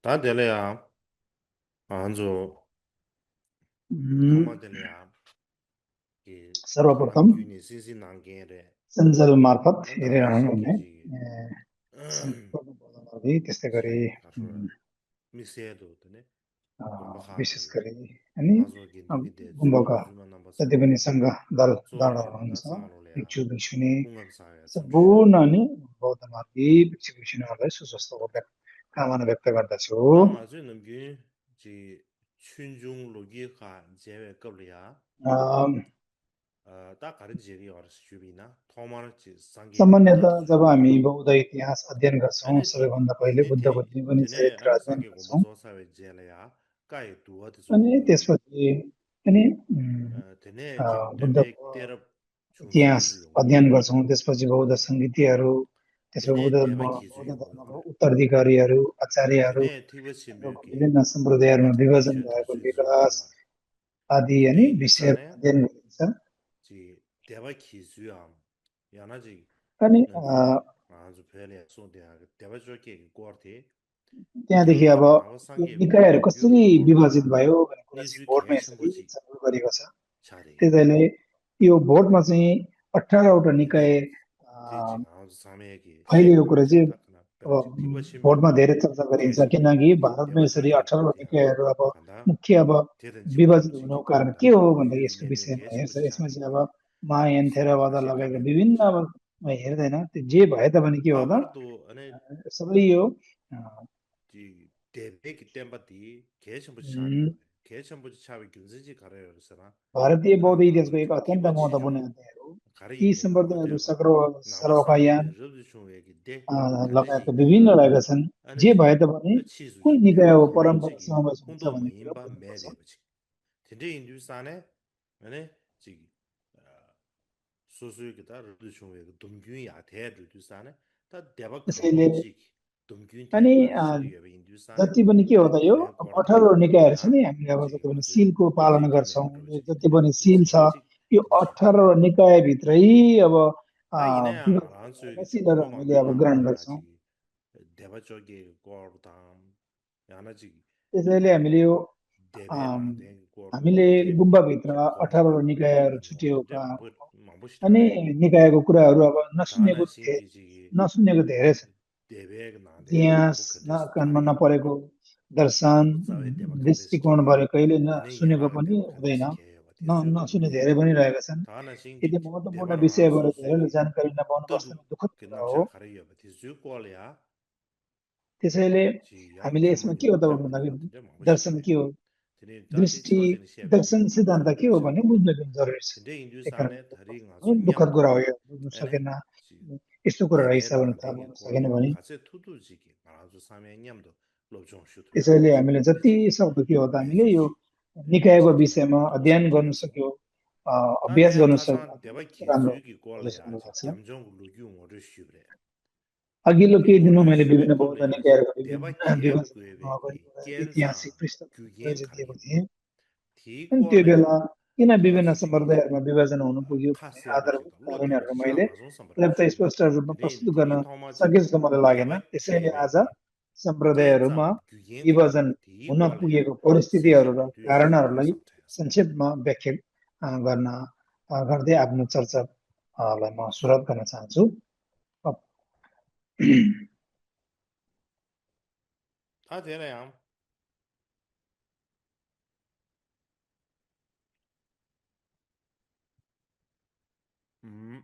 다 될래야 안주 हम्म, 통마 될래야 이 सर्वप्रथम 남균이 신신난게래 सञ्जाल मार्फत 엔다 हेरिरहनु हुने 마신기지 सम्पूर्ण बोधनहरू त्यसै गरी 제 가서 미세도 되네 विशेष 넘버하기 गरी अनि 가서기 누기데 गुम्बाका 주주만 जति 넘버서 पनि सङ्घ दल दलहरू 소기다 हुन्छ 상로래야 भिक्षु भिक्षुनी 공감사야 점슈 सम्पूर्ण अनि बौद्ध मार्गी भिक्षु भिक्षुनीहरूलाई सुस्वास्थ्यको कामना व्यक्त गर्दछु 다마 저 넘기 지 춘중 로기가 제외 겁이야 딱 가르치기 어려서 주비나 토마르치 상계 सामान्यतः 다도 जब हामी 주요야 बौद्ध इतिहास अध्ययन गर्छौँ 아니 सबैभन्दा पहिले 되네 बुद्धको 되네 जीवनी 되네 चरित्र 아니 अध्ययन 상계 गर्छौँ 공부서 사회 제래야 가이 두어도 अनि 소고야 त्यसपछि अनि 되네 지 되네 बुद्धको 때려 इतिहास 중심을 용어 अध्ययन गर्छौँ त्यसपछि बौद्ध सङ्गीतीहरू त्यसपछि 되네 대바 बौद्ध 기준이 धर्मको 뭐야 उत्तराधिकारीहरू आचार्यहरू 되네 티버 심벽이 विभिन्न सम्प्रदायहरूमा 대바 विभाजन 통치에 भएको 다수주의 विकास 뭐야 आदि अनि 근데 विषयहरू 인도산에 अध्ययन गरिन्छ 지 대바 기수야 야나지 अनि 능기 아주 별에 소대야 대바 저게 고르티 त्यहाँदेखि अब 겨 나와 यो 상계 निकायहरू कसरी 고르 고르다 विभाजित भयो भन्ने कुरा चाहिँ 니즈 भोटमा यसरी 개첨부지 छलफल गरिएको छ 차례 त्यसैले यो भोटमा चाहिँ 18वटा निकाय 근데 대지 아주 사매기 फैलिएको 시행부 कुरा चाहिँ 제탁나 अब 배우지 티버 भोटमा 심벽이 धेरै चर्चा गरिन्छ किनकि 개첨부지 भारतमा 대바 यसरी 저게 18 고르야 निकायहरू अब 간다 मुख्य अब 대den 지구도 विभाजित हुनुको 지기 कारण 고르다 के हो भन्दाखेरि यसको 유유년년 विषयमा हेर्छ 개첨부지 यसमा 차례 चाहिँ अब महायान थेरवाद 다시 लगायतका 답변 विभिन्न 되지 अब हेर्दैन त्यो जे भए तापनि के हो त 과거도 안에 सबै यो 이 대백이 땜바디 개첨부지 차례 उम्, 개첨부지 차비 균선지 가려요 그러잖아 भारतीय बौद्ध इतिहासको एक 아주 अत्यन्त महत्त्वपूर्ण 티버치죠 अध्याय हो यी 가르기 때문에 सम्प्रदायहरू 뭐죠 나와 सर्वकायान 상계 रब्द 총회기 때 लगायतका 가르기 विभिन्न 그 रहेका छन् 안에 जे 지 भए तापनि कुन 치수지 대바 निकायको परम्परा 공동적이 समावेश हुन्छ 공동 भन्ने कुरा 모임바 बुझ्नुपर्छ 매대버지 근데 인도산에 안에 지 소수기다 रब्द 총회 그 동균이야 대를 두산에 다 대바 त्यसैले 근동지 동균 अनि 대바 시리여 인도산에 जति पनि के हो त यो 대 अब 거르디 18 निकायहरू छ 야 नि हामीले अब 지 जति पनि 아주 सिलको पालना 이제 गर्छौँ 되면 यो 그러지 जति पनि सिल छ 되지 यो 그러지 18 निकायभित्रै अब 다 이내 विभाजित भएका 안수기 सिलहरू 통로가 हामीले अब ग्रहण 균나는데 गर्छौँ 아직 대바 쪽에 거르담 야나지 त्यसैले हामीले यो 대배 अम, 나대 हामीले 거르다지 गुम्बाभित्र 제 18 거르다 निकायहरू 통로지 छुट्टिएका 뭐 अनि 뭐시라네 निकायको कुराहरू अब 다나 신기지 नसुनेको धेरै छ 대배 나대 इतिहास 남북 컨테스 कानमा 다리 नपरेको दर्शन 남북 사회 대바 컨테스기 दृष्टिकोणबारे कहिले 되네 नसुनेको 예방 पनि 대바 हुँदैन 컨테스 개요 대세도 नसुने धेरै 루기요 पनि रहेका छन् 다나 यति 신기 महत्त्वपूर्ण 대바라 विषयबाट धेरैले 안수수기 जानकारी नपाउनु 떠두 वास्तवमा दुःखद 그 कुरा हो 남샤 가려요 대수 꼴이야 त्यसैले 지야 हामीले यसमा के 토마니 हो त 뱀바디 भन्दाखेरि 같은데 दर्शन 뭐시라네 के हो 되네 다티 दृष्टि 초진이 दर्शन 시험이지 सिद्धान्त के हो भने 뱀바디 बुझ्न पनि जरुरी छ 근데 त्यही कारण 인도산에 다리 है, 가서 दुःखद कुरा 냠도 हो यो बुझ्नु 에네 सकेन 지 यस्तो कुरा रहेछ 대배나 भने थाहा 되게 पाउन सकेन 거르다 भने 가세 투두지기 말아서 사면 냠도 롭종 슈트야 त्यसैले हामीले जति 그지 सक्दो के हो त हामीले यो 매주지 निकायको 지기 विषयमा अध्ययन 도사 गर्नु 되어서 सक्यो अभ्यास 다네 गर्नु सक्यो 타산 대바 राम्रो 기수기 हो जस्तो 꼴래야 मलाई 지 लाग्छ 겸정 루기용 어르 슈브레 अघिल्लो केही दिनमा 어르 मैले 슈브레 विभिन्न बौद्ध 꼴래야 지 निकायहरूको 대바 विभिन्न विभाजन 개구에베기 गरेको ऐतिहासिक 겐사 पृष्ठभूमि 규겐 परिचय दिएको 가려 थिएँ 티 अनि त्यो बेला 꼴래야 किन विभिन्न 아주지기 सम्प्रदायहरूमा विभाजन हुनु पुग्यो भन्ने 카스야 आधारभूत 버시다 로데바 कारणहरू मैले 샤마존 पर्याप्त सम्प्रदाय स्पष्ट रूपमा 드린 प्रस्तुत गर्न 드린 토마지 सके जस्तो मलाई लागेन 대바 त्यसैले आज 개베기 सम्प्रदायहरूमा 겐자 규겐 가려 विभाजन 티 हुन 꼴래야 पुगेको परिस्थितिहरू र 세신 두시 कारणहरूलाई 가섬타야 संक्षेपमा व्याख्या गर्न गर्दै आफ्नो चर्चालाई म सुरुवात गर्न चाहन्छु 다 되나요? 음,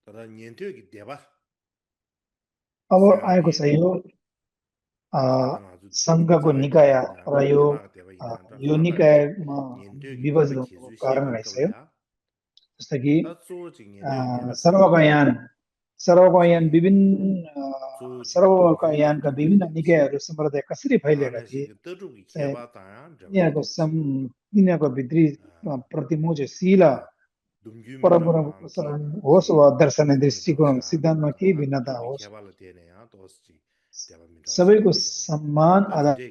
तर 년도기 대바 अब आएको छ 사게 यो 아까는 아주 सङ्घको 자외 निकाय 대바이나 र 대바가 대바이나 यो 하나지 निकायमा 년도기 विभाजित 대바 हुनुको 기술 कारण 시행이 रहेछ यो 걸려야 जस्तो कि 다 소지 년도 대바 사게 सर्वकायान सर्वकायान 지 विभिन्न 소지 동균이 सर्वकायानका 동균이 विभिन्न 되듯이 निकायहरू सम्प्रदाय कसरी फैलिएका 다나시 थिए 그 떠주기 चाहिँ 개바다 잡아야 되듯이 तिनीहरूको भित्री प्रतिमूल शिल 아 동균민족 परम्पराको 왕기 प्रसारण होस् 지 वा दर्शन 대바미 दृष्टिकोण 당사 सिद्धान्तमा केही 다 भिन्नता 두기 होस् 개발로 되네야 도스지 대바민족 सबैको 사람서 सम्मान 다 디데기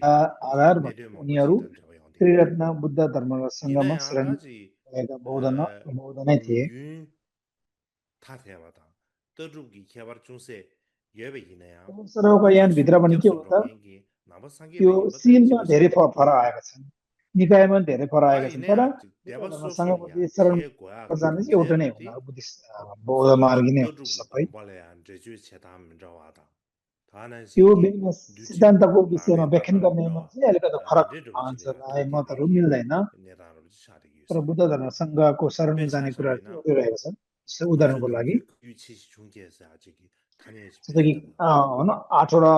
आधार भनेको 내려만 उनीहरू 버시던 잡아야 돼 त्रिरत्न बुद्ध धर्म र सङ्घमा शरण 이나야까지 गएका बौद्ध नै थिए 룬균 다 대바다 더루기 개발 중세 예배이네요. सरौको यान भित्र पनि के हो त 겹성롱행기 나머 त्यो 상계배인보다 सिलमा धेरै 지구상계 फरक आएका छन् निकायमा धेरै फरक आएका छन् तर 아이네 대바 संघपति 소설이야 शरण 개고야 जाने चाहिँ एउटा नै हुन 제베디 बुद्धिस्ट बौद्ध मार्गी नै हुन्छ 더루기 सबै 공발해야 제주 체담 저와다 다는 त्यो 신기 विभिन्न 뉴치 सिद्धान्तको विषयमा 라멘 व्याख्यान 다다는 गर्नेमा 저 चाहिँ अलिकति फरक 렌데르지 आन्सर मतहरू 도티베기 मिल्दैन नेताहरू छाडी तर युस बुद्ध धर्म संघको शरणमा जाने कुराहरू पेछाछाबैना चाहिँ उठिरहेको छ जस्तै उदाहरणको निजुल लागि युछि 중계에서 아직 타니에서 जस्तो कि 베레다 होइन आठवटा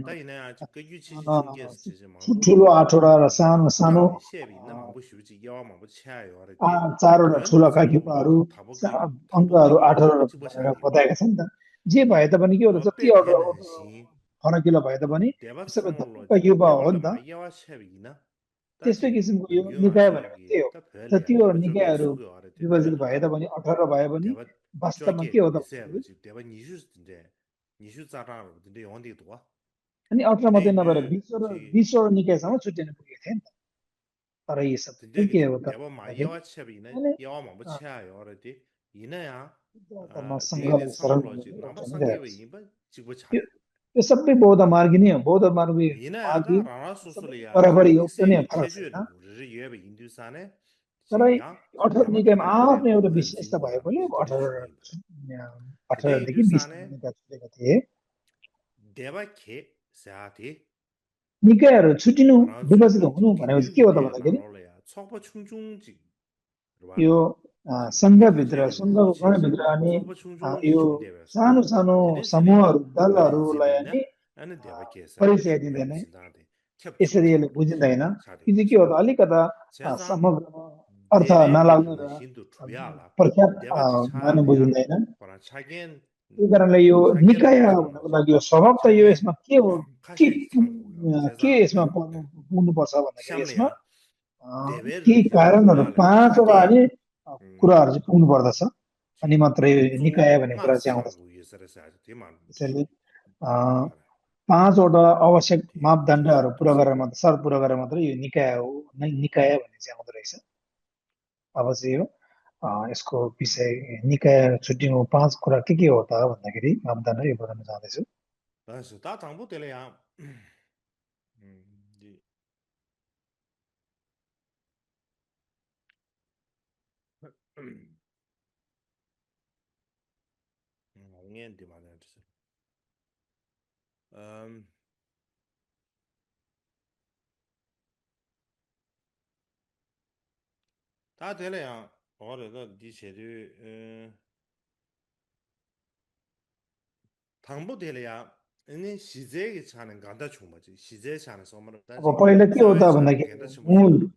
ताइने 아직 그 유치 중계에서 제제 망부 ठुलो आठवटा र सानो सानो 다 셰비나 망부 쉬우지 야와 망부 차요 알았지 चारवटा ठुला 변도 काकीपाहरू 상으로 타보기 अङ्कहरू 타보기 18 뭐지 뭐 भनेर 차리요 बताएका छन् नि त जे भए तापनि के हो त जति 어빼페는 시 फरकिलो भए तापनि 대박 सबै 상으로 धर्मका युवा हो नि 대발로 त 마야와 셰비나 त्यस्तै 다지 किसिमको यो 남경아 निकाय भनेको 시기 त्यही हो 다 र 별이야 त्यो 대박 저게 निकायहरू 수고 알았지 विभाजित भए 별다 तापनि 18 भए पनि 대박 वास्तवमा 저게 के हो त 있어야 지 대박 니슈 자라로 근데 연대도 와 अनि 18 मात्रै नभएर 근데 20 निकायसम्म छुट्टिन पुगेको थियो नि त तर यी सबै 근데 के हो त 대박 भन्दाखेरि 마야와 셰비나 अनि 야와 뭐 차요 알았지 이나야 धर्म डेली सङ्घलाई शरण संलोजी लिने नाम एउटा नै संगे रहेको वे छ। इब जिगो यो छाले यो सबै बौद्ध मार्गी नै हो बौद्ध मार्गी इना मार्गी यादा राणा सबै सुसुलिया बराबरी हो कुनै निसे फरक छैन खेजुले रे येबे हिन्दुसाने तर जिया 18 देवा निकायमा खाले आफ्नो एउटा लन विशेषता जिगो भएकोले अब जिते 18 सुनि 18 देखि 20 हिन्दुसाने निकाय छुटेका थिए देवा खे साथे निकायहरू छुटिनु राजु विभाजित हुनु भनेपछि के हो त गिन्युले भन्दाखेरि नारोले छप छुङछुङजि यो जि सङ्घभित्र बिखाजेले सङ्घको उछेजि गणभित्र अनि छप छुङछुङजि यो छुङदेबस सानो सानो दिनेसिले समूहहरू लन दलहरूलाई जिबेना अनि अनि देवा केसा परिचय लन दिँदैन जिदादे ख्याप यसरी छुङछा यसले बुझिँदैन छाडे यो चाहिँ के हो त अलिकता 제자 समग्रमा अर्थ देवेगे नलाग्ने र लुसिन्दु ठुयाला प्रख्यात देवाची माने छाले या बुझिँदैन परा छागेन त्यही कारणले यो छागेला निकाय लक्षण भन्नको लजि लागि यो स्वभाव त यो छागेन यसमा के हो खासी छांगु यो के 제자 यसमा पुग्नुपर्छ भन्दाखेरि यसमा श्यामलिया देवे केही रुजेला कारणहरू ठुयाला 5 वटा छागे अनि कुराहरू चाहिँ पुग्नु पर्दछ अनि मात्रै जो निकाय भन्ने कुरा चाहिँ आउँदछ मार्क्संगु यो सरस आज ते मान त्यसैले अ, 5 वटा आवश्यक ठीक मापदण्डहरू ठीक पुरा गरेर मात्र शर्त पुरा गरेर मात्रै यो निकाय हो निकाय भन्ने चाहिँ आउँदो रहेछ अब चाहिँ यो यसको विषय निकाय छुट्टिनु 5 कुरा के हो त भन्दाखेरि मापदण्ड यो बताउन चाहँदैछु 但是大丈夫得了呀念的嘛，这是，大得了呀，我这个底下的，唐不得了呀，人现在的才能干得出嘛，就现在才能什么的，但 अब पहिला के हो 上 त 一才能 भन्दाखेरि 干得出 मूल 嘛，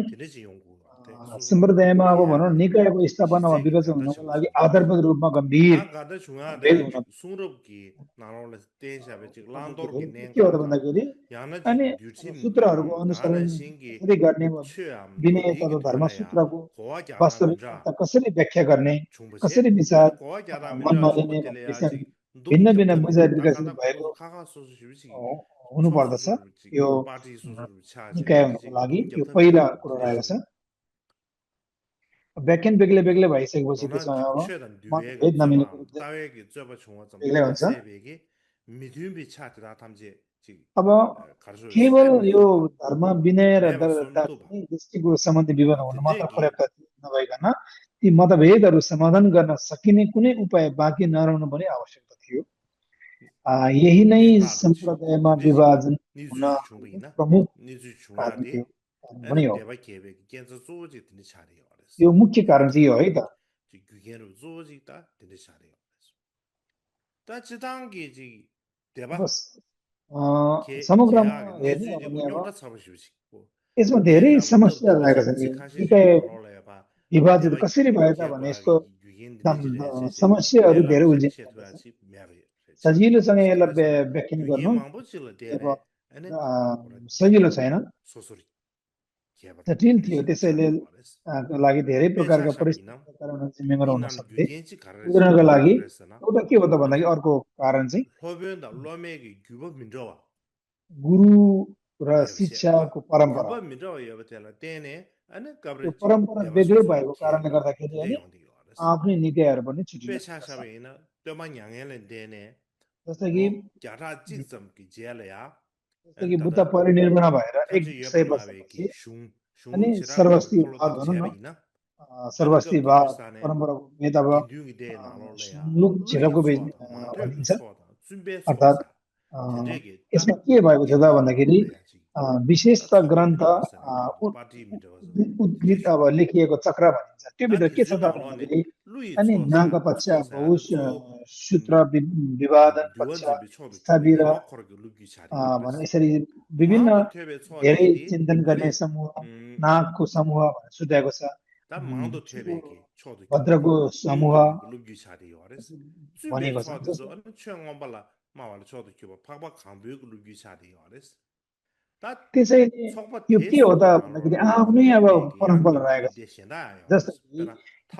真的是用过，对， सम्प्रदायमा अब भनौँ निकायको स्थापनामा विभाजन हुनको लागि आधारभूत रूपमा गम्भीर ता गादा छुङा भेद दा हुन सुरब की नारोले तेजा बे चिक लान्दोर की के नेङ हो त का भन्दाखेरि याना जी अनि ड्युटिम सूत्रहरूको अनुसरण दाना सिंगी कसरी गर्ने छ्याम विनय दोली की तथा थोले या धर्मसूत्रको कोवा ज्यादा वास्तविक मिन्जा अर्थ कसरी व्याख्या गर्ने छुङबछे कसरी विचार अनि कोवा ज्यादा मिन्जा मनमा छुङब लिने तेले भन्ने या विषय जी दुम भिन्न भिन्न जप्तले बुझाइ ता विकसित गादा भएको खाखा सोसु शिबिछि छो हुनुपर्दछ सोसु छि यो पार्टी सोसु छा छि निकाय तेले हुनको छि लागि दुम यो जप्त पहिला मिन्जा कुरो दिने रहेको छ जुगु व्याख्यान बेग्लै बेग्लै भइसकेपछि दोना त्यसमा अब छेदन दुवेग मतभेद जबा नमिलेको तावेग जबा छुङा जम बेग्लै हुन्छ तेसेबेगे मिथुन बि छात दा थामजे छि अब खर्जो केवल स्टेम यो लिखिन धर्म विनय र मेवा सोल्दो भा दार्शनिक दृष्टिको सम्बन्धी विवरण हुनु मात्र तिन्देगी पर्याप्त नभइकन ती मतभेदहरू समाधान गर्न सकिने कुनै उपाय बाँकी नरहनु पनि आवश्यकता थियो यही नै नेंगालो छि सम्प्रदायमा तिन्देजी विभाजन हुन निजु छुङबिना प्रमुख निजु छुङा कारण दे थियो कारण अनि पनि हो देबा केबे केन्ज जोजे तिने छारे हरेस यो मुख्य देबा कारण चाहिँ यो है केबे त जि गुगेन जोजी ता तिने छारे हरेस ता चितांगी जि देबा अब के समग्रमा केयाग हेर्ने निजु हो जि भने अब गुन्योटा छबसिछि यसमा धेरै गुगेन अब तब समस्याहरू तब रहेका जि छन् यो जिखासे जि निकाय नारोले बा विभाजित देबा कसरी भयो त भने केगवा यसको गुगेन दिने जि रेसे से समस्याहरू मेला धेरै से उल्झिन से थुया पर्दछ छि म्यावे छारे सजिलोसँग हरेस यसलाई किनसन व्याख्यान गुगे गर्नु मांबो चिल अब तेरे अनि ओरा सजिलो छैन सोसोरी केबा जटिल तिने थियो छि त्यसैले छारे हरेस को लागि धेरै पेछा प्रकारका साबिना परिस्थितिका कारणहरू जिम्मेवार हुन इनान सक्थे गुगेन छि खरेस उदाहरणको लागि खरेस न एउटा के हो त अनि भन्दाखेरि अर्को कारण चाहिँ लोबेन द लोमेगी गुबो मिन्जवा गुरु र यबसे वा शिक्षाको परम्परा गुबो मिन्जवा यबतेला तेने अनि यो कब्रेची परम्परा देवा बेग्लै सोसुरु भएको कारणले केबा गर्दाखेरि तिने अनि योंदी हरेस आफ्नै निकायहरू पनि छुटिन पेछा सक्दछ साबिना Dema nyangele dene जस्तो कि gyara jiksam ki jele ya जस्तो an कि बुद्ध tada परिनिर्वाण भएर tabji 100 yeba lawe वर्षपछि ki shung अनि chira kawe सर्वस्ती kholo भाव ta भनौँ chebe न ina an सर्वस्ती gab भाव dudu sane परम्पराको मेटाब gindu ngi de na lo le ya सुङ्लुक lui झिरको tso da mangde ge भनिन्छ tso da zunbe tso अर्थात् sa tende ge ta यसमा के भएको छ त gindu lo भन्दाखेरि le ya ji ta विशेष tsokpa ग्रन्थ midro sane de party midro so उद्गृत अब लेखिएको चक्र भनिन्छ त्यो ta भित्र di के छ zu त na lo ne भन्दाखेरि lui अनि tso नाग sa पक्ष tso sa बहु an zu सूत्र विवादन पक्ष duwan zimbi cho de tebe स्थापित yema khor ge lu gi chari yo भने res यसरी ma विभिन्न do tebe tso धेरै de di चिन्तन गर्ने lui समूह नागको समूह भनेर छुट्याएको छ 다 망도 퇴베기 초도 기본 भद्रको समूह 융거 루기 차리 요레스 준비 भनेको छ 초도서 जस्तो 어느 최영 발라 마와르 초도 기본 파바 강비 루기 차리 요레스 다 त्यसैले 속바 यो के हो 대수 त भन्दाखेरि 나로라 आफ्नै अब 퇴베기 야 परम्परा रहेको 융기 छ 대신다 जस्तो 요레스 कि 베라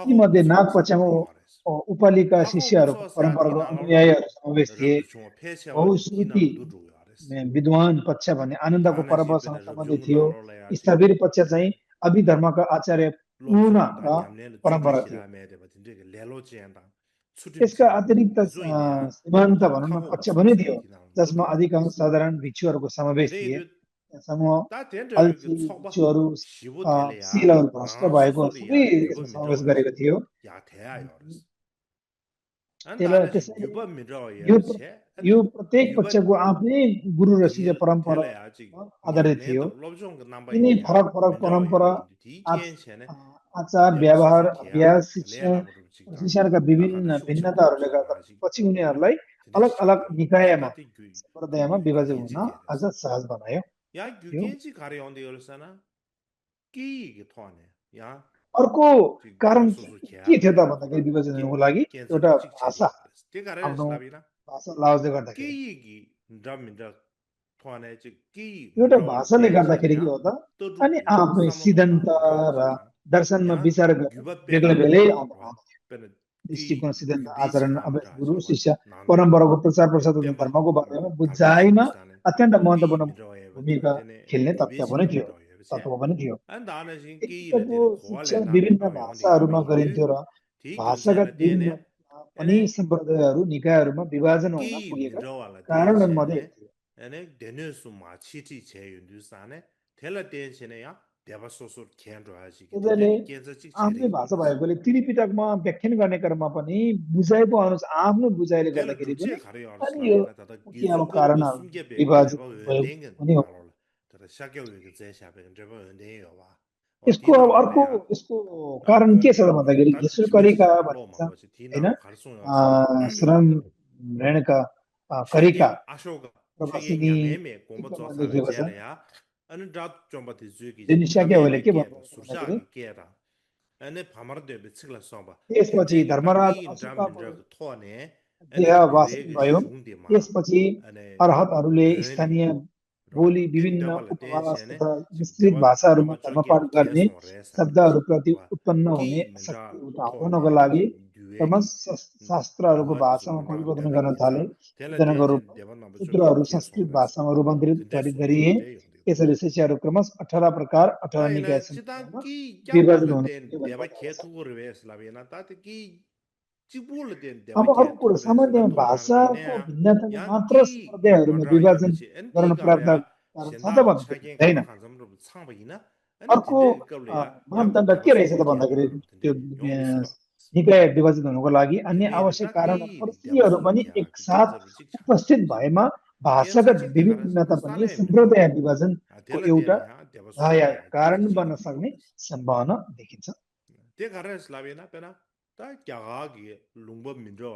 ती 타고 मध्ये नाग 부서사 पक्षमा 요레스 उपालिका 타고 शिष्यहरूको 부서사 परम्पराको 디나로라 अनुयायीहरू समावेश थिए 르도 중 폐쇄와 बहुश्रुति 디나로 두루 요레스 विद्वान पक्ष भन्ने आनन्दको 다나시 पर्वसँग 베나 सम्बन्धित 르중 थियो 나로라 야지 स्थविर पक्ष चाहिँ अभिधर्मका आचार्य पूर्ण 롭종다 냠내는 परम्परा थियो 주디시라 메데 버틴데 렐로지엔다 यसका 추림체 अतिरिक्त 디조이냐 सीमान्त 다 भनौँ न 타고 पक्ष पनि 부서사 थियो 디나 जसमा 두루 अधिकांश 요레스 साधारण भिक्षुहरूको समावेश थिए 데레도 समूह 다 된저 अल्छी 그 척바 भिक्षुहरू 시부 될래야 शिलहरू भ्रष्ट 나 भएको सबै 수술이야 यसमा 유법 समावेश 민족에서 गरेको थियो 야 돼야 요레스 त्यसलाई 안다는 त्यसैले 유법 민족에 यो 체 यो 아니 प्रत्येक 유법 पक्षको आफ्नै गुरु र शिष्य 딜 परम्परा 될래야 지 आधारित थियो 냠내도 롭종 그 यिनै 남바이냐 फरक फरक परम्परा 민족에 디겐체네 आचार व्यवहार 대바소소 개야 अभ्यास शिक्षा 레라 버르 직다 शिक्षाका ताखाना विभिन्न शुक्ष भिन्नताहरूले गर्दा बरोबसाला पछि उनीहरूलाई 근데 अलग अलग 샤게 야 निकायमा 다티 सम्प्रदायमा विभाजन हुन 규겐지 अझ 게레스 सहज बनायो 야 यो 규겐지 가래 온데 열사나 끼게 토하네 야 अर्को 지 कारण 대바소소 के थियो त 개야베 भन्दाखेरि 코라 विभाजन 게 हुनुको लागि 겐서 एउटा भाषा 직체리 열스 તે 가래 आफ्नो 슬라비나 भाषा लाउजले गर्दाखेरि 끼기 ndam인다 토하네 지 एउटा 민저월 भाषाले गर्दाखेरि के 댄체네야 हो त अनि 떠두기 आफ्नो सिद्धान्त 사모토나 민저 र 지다 दर्शनमा 야 विचार गर्ने 규바 बेग्लै 빼나 बेग्लै आउनु 와 पेन दृष्टिकोण 끼 सिद्धान्त 규비지 आचरण अभ्यास 감다 गुरु 저거 शिष्य 난 परम्पराको प्रचार प्रसार तथा 땜바 धर्मको बारेमा 갈비지 बुझाइमा 비슷하네 अत्यन्त 끼 महत्त्वपूर्ण 민저에 भूमिका 되네 खेल्ने तथ्य पनि 규비지가 थियो 민저에 तत्त्व 그치 पनि थियो 안 나는 신 끼를 यतिको 되네 शिक्षा 고알레 난 विभिन्न 나오는데 भाषाहरूमा 야베인데 गरिन्थ्यो र 디 भाषागत 교세라 विभिन्न 되네 पनि एने सम्प्रदायहरू निकायहरूमा विभाजन हुन 끼 पुगेका 민저와라 कारणहरूमध्ये एक 댄체네 थियो एने 되네수 마치티 제윤두사네 텔라 댄체네야 대바소소 캔드라지기 त्यसैले 된데 겐저직 आफ्नै भाषा 제리요레스 भएकोले त्रिपिटकमा व्याख्यान गर्ने क्रममा पनि बुझाइको अनुसार आफ्नो बुझाइले 텔라 गर्दाखेरि 두째 पनि 가려요 अनि यो 슬라비나 다다 मुख्य अब 기준거로 कारणहरू 숨게 배고 विभाजन 대바 भएको 은댕은 पनि हो 나로라 다다 샤교의 제샤베 대바 은댕이요 와 यसको अब अर्को 디나로래야 यसको कारण के छ त भन्दाखेरि 다 घिसुलकरिका 지부지잖아 भनिन्छ 로마 뭐지 होइन 디나로 가르송여서 श्रम रेणुका करिका 책임 아쇼가 책임 प्रवासिनी 양해매 공부 टिकामा 조사를 लेखेको छ 제래야 अन रात 좀바티 जु기 डेनिसिया के 파메베 भन्नु 게다 भन्दाखेरि 수사기 게다 एने भामरदे बिछिकला सोबा त्यसपछि तेंदे धर्मराज ताकी अशोक ड्राम मिनर थोने एने देहवासन गुरेग भयो शुंग मा त्यसपछि एने अर्हतहरूले गने स्थानीय र बोली ते विभिन्न डबल उपभाष टेंशन तथा मिश्रित देवा भाषाहरूमा डबल चके धर्मपाठ गर्ने केसो रेसा शब्दप्रति वा उत्पन्न की हुने मिनरा शक्ति उठाउनको थोने लागि दुएगी धर्मशास्त्रहरूको नुवा जसो भाषामा मिनरा परिवर्तन गर्न देबगी थाले जा तेला सूचनाको टेंशन रूपमा देवा नब चके सूत्रहरू केसो संस्कृत रेसा भाषामा रूपान्तरित तिनते सुंगे गरिए बिते होंगे यसरी शिष्यहरू क्रमश 18 प्रकार 18 ताइना निकाय चिता सम्प्रदायमा की क्या विभाजन बोल हुन देन पुग्यो भन्ने देवा बताएको छ खेतु रेस लाबिना तात की चिबुल देन देवा अब अरू कुरो खेतु रेस सामान्य अथो नार दिने भाषाको भिन्नताले या मात्र की सम्प्रदायहरूमा मडरा या विभाजन बछि एन की गर्न पर्याप्त गालया कारण छ सेन्दा त भन्नु छाके हुँदैन खाना खान जम छाबैना अनि अर्को तिनले कबले या मापदण्ड के देवा रहेछ सोसो त खेन भन्दाखेरि र त्यो तिनले यो विश्वास निकाय विभाजित हुनुको लागि अन्य तिनले आवश्यक ता की कारणहरू देवा यीहरू सोसो पनि खेन एकसाथ केन्सर चिक उपस्थित भएमा केन्सर भाषागत चिक देखार विभिन्नता पनि साले मिरो सम्प्रदाय विभाजनको तेला एउटा देने या देवा सोसो सहायक खेन कारण चिक बन्न सक्ने सम्भावना देखिन्छ ते घरे स्लाबिना पेना ता क्या गागी लुंगब मिन्जो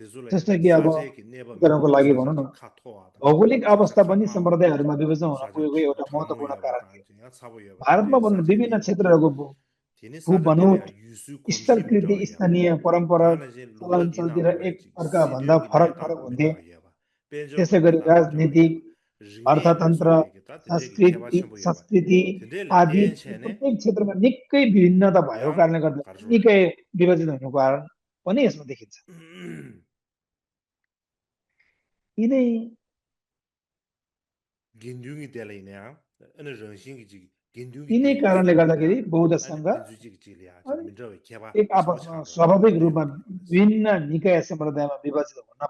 त्यसुले जस्तै कि अब साजे कि नेब उदाहरणको मिन्जो लागि साजे भनौँ कि न खाथो आदा भौगोलिक साजे अवस्था पनि खामा आदा सम्प्रदायहरूमा विभाजन हुन साजे पुगेको एउटा ठामु महत्त्वपूर्ण या कारण बता थियो या साबो या बता भारतमा ते भनौँ साजे विभिन्न ने क्षेत्रहरूको तिनी साले तेले भूबनोट युसु खोमसी मिन्जो स्थलकृति या बा स्थानीय परम्परा ताने जे लुंगब दिना चलनचल्ती र लो या एक जि अर्काभन्दा सिडियो कि फरक नेता फरक हुन्थे मिन्जो या बा पेन्जो त्यसै ग गरी नेता मिन्जो या राजनीतिक बा रिने अर्थतन्त्र बेसो या कि ता तेले कि खेबा सांस्कृतिक छबो या बा संस्कृति तेले आदि टेन्सन प्रत्येक क्षेत्रमा निकै भिन्नता भएको या कारणले गर्दा कर्जुले निकै विभाजित हुनुको कारण पनि यसमा देखिन्छ यिनै ginjungi tela ina ya ene rengxin gi gindu यिनै de कारणले गर्दाखेरि sugya बौद्ध ane संघ pinzu ji liya ji अनि minzhawe keba एक chaba आपसमा chado स्वाभाविक de रूपमा wadis विभिन्न निकाय सम्प्रदायमा विभाजित हुन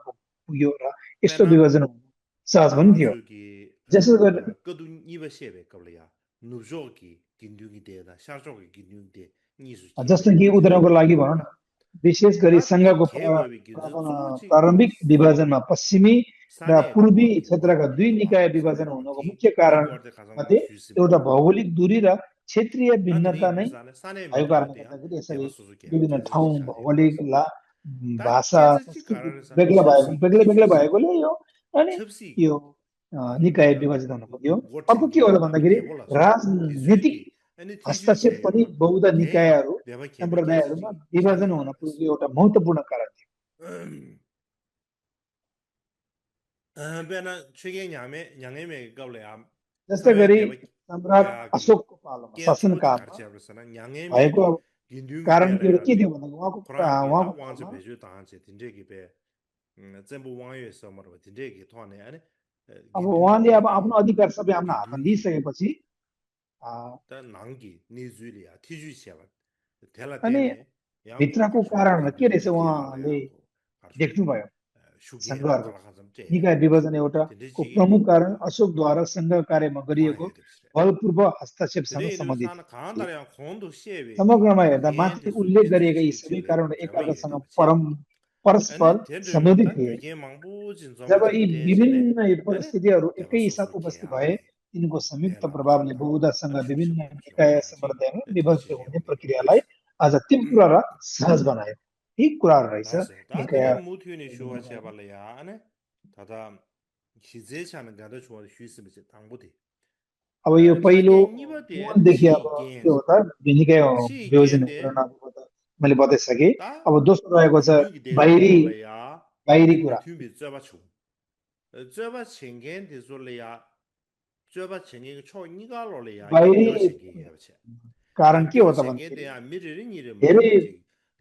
पुग्यो र यस्तो pena विभाजन हुनु सहज पनि थियो ngazu gi जसो गरी kadu niwa shebe kabla nubzho gi gindu gi de da sharjo gi gindu de nisu जस्तो kebe कि tinte उदाहरणको लागि gindu भनौँ न da विशेष गरी ta di सङ्घको kewa bi ginzu zo ji प्रारम्भिक विभाजनमा पश्चिमी र sane पूर्वी duwa gi क्षेत्रका duwa दुई duwa निकाय sane विभाजन duwa हुनुको di मुख्य di कारण war de khazang मध्ये shusim एउटा भौगोलिक दूरी र क्षेत्रीय Tantini भिन्नता नै misale sane भएको mita कारणले wadiya गर्दाखेरि यसरी deba suzu kya विभिन्न kenzi ठाउँ chi shadi भौगोलिक waras. Ta भाषा kenzi chi संस्कृति karare sa बेग्ला भएको chepsi gi बेग्लै बेग्लै tiju si भएकोले यो अनि chepsi यो gi निकाय विभाजित हुन पुग्यो अर्को gotin के gi हो त deba भन्दाखेरि kebo la so tiju राजनीतिक gi ani tiju हस्तक्षेप che पनि ba बौद्ध tenya निकायहरू deba kebe kenzi सम्प्रदायहरूमा chi shadi विभाजन हुन waras. पुगेको एउटा महत्त्वपूर्ण कारण थियो Bena chige nyame me gable ya जस्तै sawe गरी deba सम्राट kya gi अशोकको पालोमा kya choji शासनकालमा karche abrisana nyame me भएको gi अब gindyungi कारण de la के ya के di थियो भन्दा Kurang gi ta उहाँको wangzi पालोमा pechu taan che tinte gi pe zembu wangyo samarwa tinte gi tuwa ne ane अब gindyungi उहाँले de अब gi आफ्नो अधिकार सबै आफ्नो हातमा gindyungi लिइसकेपछि ta nangi ni zui li ya tiju xeba tela अनि tene yang ko भित्रको karsho कारणहरू के gindyungi रहेछ de ki gala उहाँले ya ko karsho देख्नुभयो shugen ra सङ्घहरूको kala khazam che ya निकाय waris विभाजन एउटाको tinte chigi प्रमुख कारण अशोकद्वारा सङ्घ कार्यमा tuwa गरिएको ya debsre बलपूर्व हस्तक्षेपसँग tene inu सम्बन्धित sana kaan थियो tar yang khondo xebe समग्रमा yang हेर्दा gen माथि de su उल्लेख pinzu गरिएका यी chigi सबै chile कारणहरू jama ye एकअर्कासँग deba che परस्पर ane tendo yu सम्बन्धित ta थिए gyugen mangbu jin जब zomba यी jing ten che ne विभिन्न ane परिस्थितिहरू deba एकै su साथ su उपस्थित kya भए be तिनको संयुक्त tela प्रभावले khanda बौद्धसँग ane विभिन्न shokshe be निकाय ya ji सम्प्रदायमा tinte विभक्त chi हुने yewa de प्रक्रियालाई waris आज तीव्र र सहज बनायो यी कुराहरू रहेछ that's it ta निकाय tene mutu ni shuwa che ba le ya ane tada hize chan ga da chuwa shu sim che tangbu de अब यो पहिलो chage ni ba de ane मूलदेखि अब chi के gen हो त निकाय chi विभाजन gen कुरा de मैले बताइसकेँ ta अब दोस्रो रहेको छ gindu gi de la बाहिरी lo le ya बाहिरी कुरा mutu bi zaba chu zaba chengen de zo le ya zaba chengen cho ni ga lo le ya ge gyo बाहिरी chengen ya che कारण के हो gyo त chengen de भन्दाखेरि ya mi ri ni re mo धेरै ni ji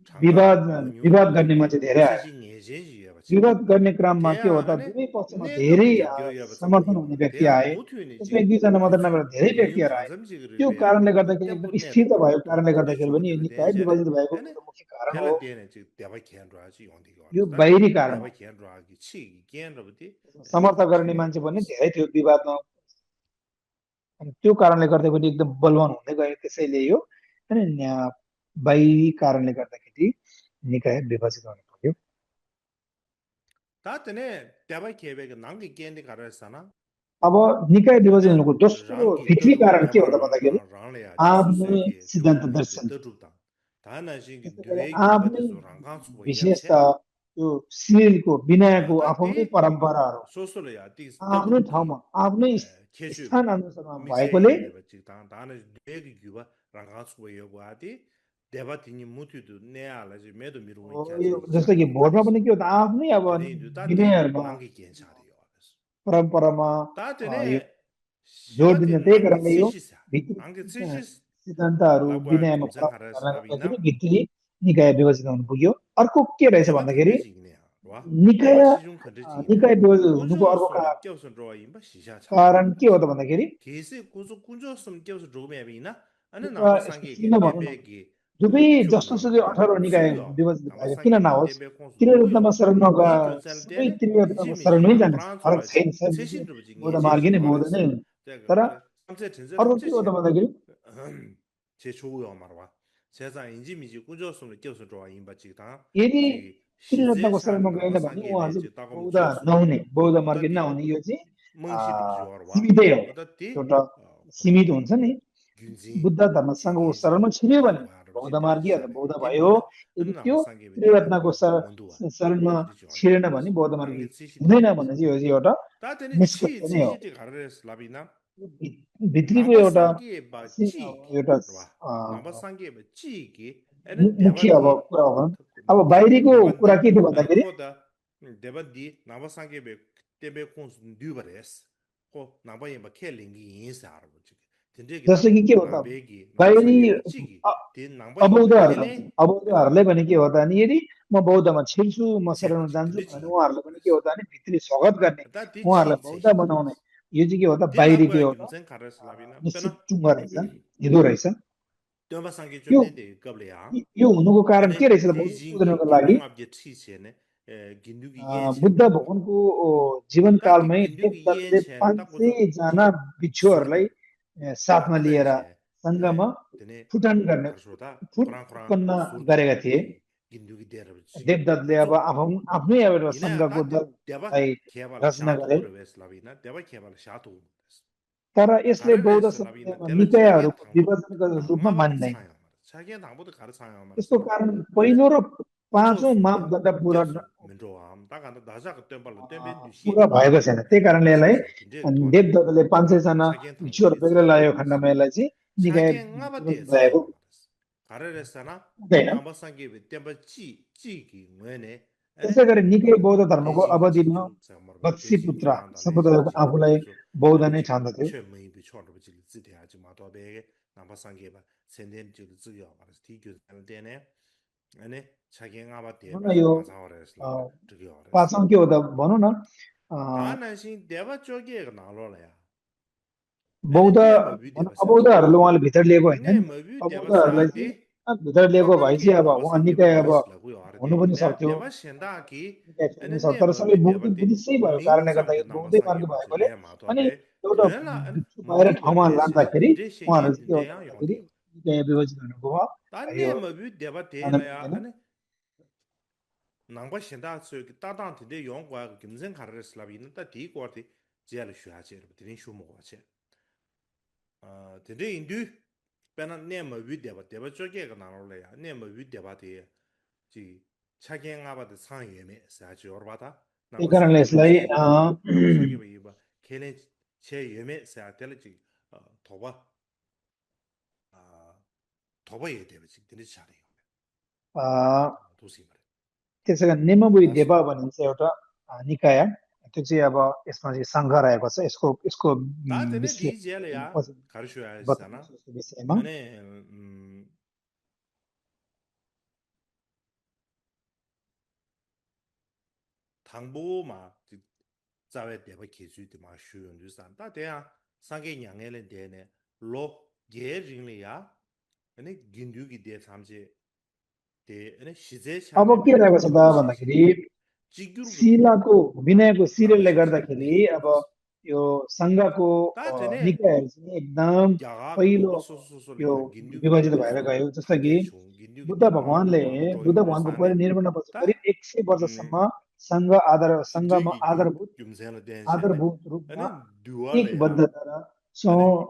changa mo nyu विवाद de गर्ने ge मान्छे धेरै chi आयो chi nge je ji ya che विवाद गर्ने क्रममा te के हो ya त ane दुवै पक्षमा ne ga धेरै ge gyo ya ba zang समर्थन yin हुने ba te व्यक्ति ya आए mu tu ni त्यसमा ji एक दुईजना gyu मात्र zu नभएर धेरै mo nyu व्यक्तिहरू आए khazam ji ge त्यो be ya कारणले गर्दाखेरि te bu एकदम ne स्थिर to भएको to कारणले to de गर्दाखेरि chu पनि de यो ba de निकाय je ne विभाजित भएको ane एउटा मुख्य कारण tela हो de ne ji de ba khen ra ji yong de ga यो ta बाहिरी कारण de हो ba khen ra gi chi gen ra bu de समर्थन ane गर्ने ching मान्छे ya पनि ba धेरै थियो विवादमा अनि त्यो कारणले गर्दा पनि एकदम बलवान हुँदै गयो त्यसैले यो अनि बाहिरी कारणले गर्दाखेरि निकाय विभाजित हुनु पर्यो 다 때네 대바 계획 난게 겐디 가르잖아. अब निकाय विभाजन 아니 हुनुको दोस्रो 랑기 भित्री 떠두 कारण के हो 대바 त भन्दाखेरि 랑래야지 आफ्नै 수수에게 सिद्धान्त 교구인데 दर्शन 떠두다. 다나 신기 त्यस्तै गरी 뇌 규바데 आफ्नै 소 랑강 수고야체. विशेषता त्यो सिलको विनयको आफ्नै 다티 परम्पराहरू 소소로야 디 आफ्नै 떠두기 ठाउँमा आफ्नै स्थान 계주바 अनुसारमा भएकोले 미세게 되바 지다 다나 뇌 규바 랑강 수고여고 하디 대바티니 무티도 내알아지 매도 미루고 있자지 जस्तो कि 차디 भोटमा 요레스. पनि के हो त आफ्नै अब 되네 다티 विनयहरूमा 난게 괜찮아요. परम्परामा यो 다테네 जोड 시바데 दिन्छ त्यही 난게 कारणले यो 찌시사 भित्री 난게 찌시스 सिद्धान्तहरू 라과 विनयमा परम्परा 김장하라스 कारणले गर्दाखेरि 라비나 भित्री निकाय विभाजित हुनु पुग्यो अर्को के रहेछ 대바 भन्दाखेरि 컨드지네 와 निकाय 대바 시중 컨드지네 निकाय विभाजित हुनुको 군조 अर्को 소리 껴서 들어와 임바 시샤 कारण के हो 차바레스 त भन्दाखेरि 계세 군조 좀 껴서 들어오면이나 아니 एउटा 나바 यस्तो 상계게 किन भनौँ न 덴베기 दुवै जस्तोसुकै 큐나라고 18 निकाय 수요 विभाजित 나바 भयो किन 상계게 नहोस् 덴베 콘스 त्रिरत्नमा 누구요 शरण नगए 디 견살 सबै 때네 त्रिरत्नमा शरण नै 민심이지야 जानेछ फरक 프랑스로지 छैन सबै 최신으로 बौद्ध 징에 मार्गी नै 제시요 बौद्ध नै 알았어 हुन् 제가 तर 삼세 전제 अर्को के हो त 삼세시야 भन्दाखेरि 제 좋아요 말와 세상 인지미지 꾸졌으면 껴서 좋아 임바지다 यदि 지 त्रिरत्नको 시제찬 शरणमा गएन 나바 भने उहाँ 상계베 चाहिँ 제 따금 बौद्ध 껴서 नहुने बौद्ध मार्गी 어다디 नहुने यो चाहिँ 멍시비 지어와 सीमितै हो 어다디 एउटा सीमित हुन्छ नि 균지 बुद्ध धर्मसँगको 지게지 शरणमा छिर्यो भने 라과르지 बौद्ध मार्गी अथवा 데르샤레 बौद्ध भयो 데네 यदि अनि त्यो 나바 상계베 데베 त्रिरत्नको 콘스 몬두와 शरणमा 데르디 जो니 छिरेन भने 가레스 बौद्ध मार्गी 난게 हुँदैन 찌시비야 भन्ने चाहिँ यो चाहिँ एउटा 다데니 치 निष्कर्ष नै हो 찌시티 가레스 라비나 भित्रीको 나바 एउटा 상계바 찌기 एउटा 와 अ, 나바 상계바 찌기 에네 मुख्य अब 데바디 कुरा हो भनौँ अब मुख्य बाहिरीको कुरा 데바디 के थियो भन्दाखेरि 코다 데바디 나바 상계베 데베 콘스 뉴바레스 코 나바예바 켈링기 인사르부지 जस्तो 딘데기다 कि के हो त 남베기 나바 बाहिरी 상계바 찌기 딘 나바예바 अबौद्धहरू 켈레 अबौद्धहरूले भने के हो त अनि यदि म बौद्धमा छिर्छु म शरणमा 제바지 जान्छु भने 딘데지 उहाँहरूले पनि के हो त भने भित्री स्वागत गर्ने 다 उहाँहरूलाई 디치 बौद्ध 제시디 बनाउने 와레스 요지게 오다 Dila 바이리게 kuya 오다 gyumzen kare slabina pena निश्चित चुंगा रहेछ इदो रहेछ Dömba sangi यो chomden de kable ya यो हुनुको कारण ane के रहेछ di बुझ्नको jingi लागि ginong abje chi che ne gindu gi yen chen Buddha de ba भगवानको जीवन ta di कालमै gindu gi yen Deotale chen ta ko 500 zo जना बिच्छुहरूलाई साथमा adan लिएर che सङ्गममा tene फुटान गर्ने karso da foot kurang kurang उत्पन्न surji गरेका थिए di gindu gi der chi देवदत्तले अब kuzo आफ्नै अब एउटा ina ta सङ्घको deba दललाई kheba la रचना sha गरे to re slabina deba kheba la sha to तर यसले kare re बौद्ध slabina सम्प्रदायमा tela chagen निकायहरूको thangbo विभाजनको रूपमा ngaba de मान्दैन chaya chagen thangbo de kar chaya mar यसको कारण ane पहिलो र kuzo पाँचौँ su ya मापदण्ड पुरा gyasu minro am ta kan da ja ka tempa la tembe du shi पुरा भएको छैन त्यही कारणले shi यसलाई shi de to ne देवदत्तले 500 जना chagen thangbo भिक्षुहरू de बेग्लै chaya लाग्यो खण्डमा यसलाई चाहिँ निकाय chagen ngaba de विभाजन chaya भएको mar kare re sana हुँदैन namba sangi be tempa chi ki ngene ane त्यसै गरी निकै बौद्ध धर्मको Beijing chi अवधिमा ju sa mar ba Beijing बत्सीपुत्र yang da le समुदायको jing आफूलाई de so बौद्ध tele नै ji ठान्दथ्यो che mei bi chon de ji zi de ji ma to be namba sangi ba sen den ji zi yo ma ti ju de ne ane chagen ngaba de भनौँ ba न यो ma sa ore a, la zhe ge ore पाँचौँ के हो त भनौँ न a, da nan xin de ba zhe ge ge na lo le ya ane बौद्ध ne ma bi de भनौँ ba sa अबौद्धहरूले उहाँले भित्र लिएको होइन ne नि ma bi de ba अबौद्धहरूलाई sa चाहिँ de भित्र लिएको Papa भए ki चाहिँ अब namba उहाँ sangi ba निकाय अब vis la gu yo हुनु de पनि ne सक्थ्यो de ba shen da ki निकाय ane छोड्नु सक्थ्यो ne तर ma सबै bi de ba बौद्धिक de बुद्धिस्टै भएको ming कारणले zang गर्दा ge यो namba बौद्धै sangi मार्ग ba ji भएकोले le ma to अनि be एउटा Tēnā भिक्षु भएर mī bā ठाउँमा rēsē, लाँदाखेरि dīndē shēngiān उहाँहरू चाहिँ के dīndē गर्नु yāng yōng भन्दाखेरि dīyō. निकाय विभाजित हुनुको भयो Tā यो nē mā bī dēbā tēlā yā, होइन anī nāngbā shēndā tsō kī tā tāng tīndē yōng guā kī gīmzhēng khā rēs lā bī nā tā tī guā tī jē lā shūyā chē rā, tīrīng shū mō guā chē. Tīndē yīndū, bē nā nē mā bī dēbā, dēbā chō kē kā nā rō lā yā, nē mā bī dēbā tī jī chā kē ngā bā tī sāng yé mē sā chī yor bā tā, त्यही nāngbā sāng कारणले kē bā यसलाई chē, nāngbā sāng kē bā yī bā, kē lēn chē yé mē sā tēlā chī tōba, tōba yé dēbā chī, tīndē chā rī yō, tūsī mā rī. त्यसै कारण नेमबुई That's देवा भनिन्छ एउटा निकाय त्यो चाहिँ अब यसमा चाहिँ सङ्घ रहेको छ यसको यसको 다 되네 विषय 디젤이야 पछि 가르쳐야 बताउँछु 하잖아. यसको विषयमा 아니 당보마 자외 대바 기술이 막 쉬운 산. 다 돼야 상계 양해를 되네. 로 예링이야. 아니 긴두기 대 삼지 대 아니 시제 अब 샤네 के 배 रहेको छ त 튜시시 भन्दाखेरि 지규르고 शिलाको विनयको सिरियलले 나바신 गर्दाखेरि 샤네 अब यो सङ्घको 다 되네 निकायहरू चाहिँ एकदम 야가 पहिलो 로바 소소소리 यो 긴두기 विभाजित भएर 대대소 गयो जस्तो कि 타게 중 긴두기 बुद्ध 대 भगवानले 마음도 또 बुद्ध 용도 भगवानको 사네 परिनिर्वाणपछि 다 करिब 100 वर्षसम्म सङ्घ सङ्घमा Chidrigi gyumsena den shene. आधारभूत रूपमा Ane duwa le ya. एकबद्धता र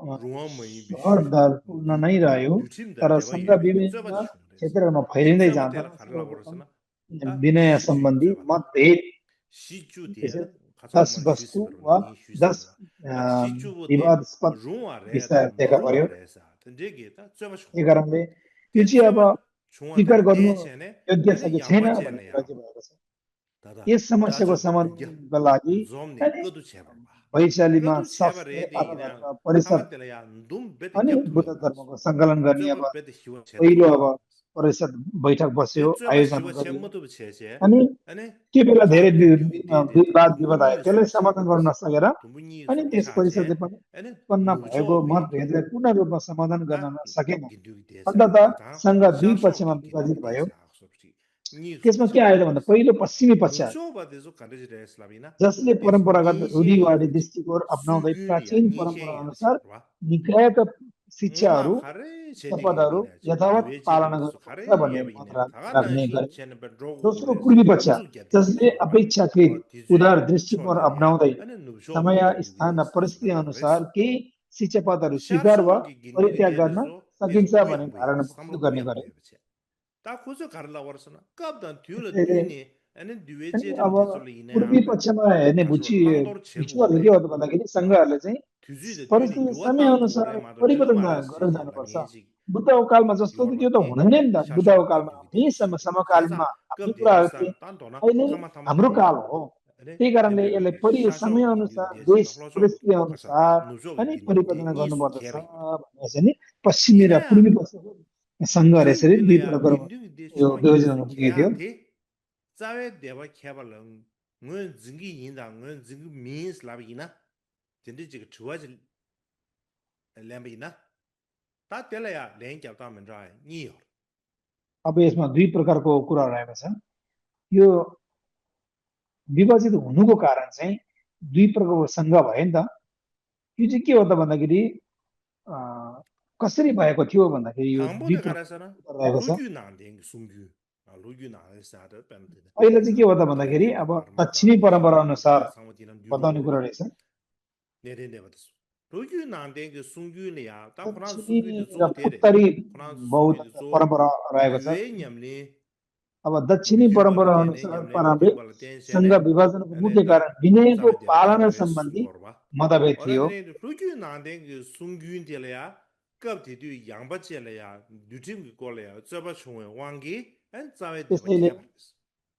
Ane ruwa mayi bi सहरदपूर्ण नै रह्यो duchim da तर deba सङ्घ yeme ki विभिन्न zoba di shung res. क्षेत्रहरूमा Di फैलिँदै zoba जाँदा tela kharla सर्वप्रथम warasana. Ta Vinay shi chu सम्बन्धी zoba da. मतभेद Shi chu di त्यसै ane katsam 10 ma shu वस्तु si baro na वा nyi shu si 10 baro. Ta shi chu bu de विवादास्पद ruwa re da विषयहरू ma देखा ruwa पर्यो re sa. Tendegi ta zoba shung. त्यही कारणले यो Ten चाहिँ अब zoba chungwa स्वीकार tela गर्नु den shene. योग्य Ane छ कि छैन yangwa भन्ने jene कुरा ya. चाहिँ भएको छ Tada यस da समस्याको jo ba bigya. समाधानको लागि Zom ni अनि kudu chebar ba. वैशालीमा Kadu cheba शास्त्रीय re de ina पाठकहरूका परिषद kama tela ya ndum bete अनि gyab tu Buddha ya maras. धर्मको सङ्कलन गर्ने अब Zoba bete hiwa che tu पहिलो ya अब maras. परिषद बैठक बस्यो Ten zoba आयोजना hiwa che गरियो mutu che che. अनि Ane त्यो बेला धेरै ka gindu gi de de de विवाद tumbu विवाद आयो ni त्यसलाई so che समाधान गर्न maras. नसकेर Tumbu ni अनि so त्यस cha परिषदले che. पनि Ane उत्पन्न भएको nujo be di मतभेदलाई पूर्ण रूपमा समाधान गर्न ta सकेन gindu gi de sa. अन्ततः Ta ta सङ्घ दुई sha shong पक्षमा ki gindu विभाजित gi de भयो sa so chi. Ni so त्यसमा के che आयो त भन्दा maras. पहिलो पश्चिमी पक्ष आयो Nujo ba de zo kande jire slabina. जसले De so परम्परागत ni she ye रूढिवादी de chi. दृष्टिकोण Su अप्नाउँदै gyun ya प्राचीन ni she परम्परा ye de अनुसार che निकायका Nguma शिक्षाहरू khare chedi ge शपथहरू bina chi यथावत duwe che पालना ge so khare गर्नुपर्छ भन्ने ye मत bina thaga na राख्ने shin गरे chen ba drogo दोस्रो res पूर्वी पक्ष muzu ge de जसले so ba अपेक्षाकृत ti zui उदार cho दृष्टिकोण de ya अप्नाउँदै ane nu sho समय ba gindu ge स्थान de र sa परिस्थिति sla ba res अनुसार केही शिक्षा पदहरू sha स्वीकार वा shong ge gindu ge परित्याग de de गर्न so de so सकिन्छ भन्ने uyang bu ya धारणा sam प्रस्तुत bu गर्ने uyang bu गरे ya che ta khu zo kar la war sana kap dan tu la त्यसैले du ni ane duwe अनि che rim अब de so le ina ya पूर्वी be पक्षमा हेर्ने ka so बुझी lang dor che gu भिक्षुहरूले be के हो त भन्दाखेरि ta सङ्घहरूले चाहिँ tu zui de du ni परिस्थिति yuwa समय tang du अनुसार re ma do de परिवर्तन ma res che गरेर che la जानुपर्छ nge ji बुद्धको कालमा जस्तो थियो त्यो त yorba हुँदैन नि त बुद्धको shashong कालमा gindu हामी de shiri समकालीनमा khaza हामी kab de कुराहरू थिए san tan to na अहिले tama tama हाम्रो tama काल हो ane त्यही कारणले tende यसलाई be shashong समय gindu अनुसार de देश san hlo jo परिस्थिति kasa अनुसार nujo अनि gindu de परिवर्तन ni su गर्नुपर्दछ kebe भनेर चाहिँ नि पश्चिमी र ina पूर्वी पक्षको सङ्घहरू chun यसरी de le दुई ya प्रकारमा gindu de यो chon yi विभाजन su हुन ke पुगेको ya थियो de zawe de ba kheba lang ngun zingi yin da ngun zingi min slab ina 진짜 지금 주어질 램비나 다 될래야 랭겨 다면 자 니요 अब यसमा दुई प्रकारको कुराहरू आएको छ यो विभाजित हुनुको कारण चाहिँ दुई प्रकारको सङ्घ भयो नि त यो चाहिँ के हो त भन्दाखेरि कसरी भएको थियो भन्दाखेरि यो दुई 당보다 가라서나 प्रकारको रहेको छ 루규 난데 숨규 아 루규 나에서도 뱀들 अहिले चाहिँ के हो त 다가 भन्दाखेरि 된다 अब 바르마다 दक्षिणी परम्परा 야와 अनुसार 상모디는 बताउने कुरा 유로로바 रहेछ 내려내 받았어 루규 난데 그 숨규리야 다 프랑 दक्षिणी 숨규도 र 좀 되래 उत्तरी 프랑 बौद्ध 숨규도 좀 परम्परा रहेको छ 유에 냠리 अब दक्षिणी 루규 परम्परा 발라데네 अनुसार 냠네 पाराले 루규 सङ्घ 발라데세네 विभाजनको मुख्य 에네다 कारण विनयको 자베 देवा पालना खेबरे सम्बन्धी सुगोरबा मतभेद थियो 어라드네 루규 난데 그 숨규인데야 급디도 양바체래야 뉴팀 거래야 저바 총회 왕기 안 자베 देवा त्यसैले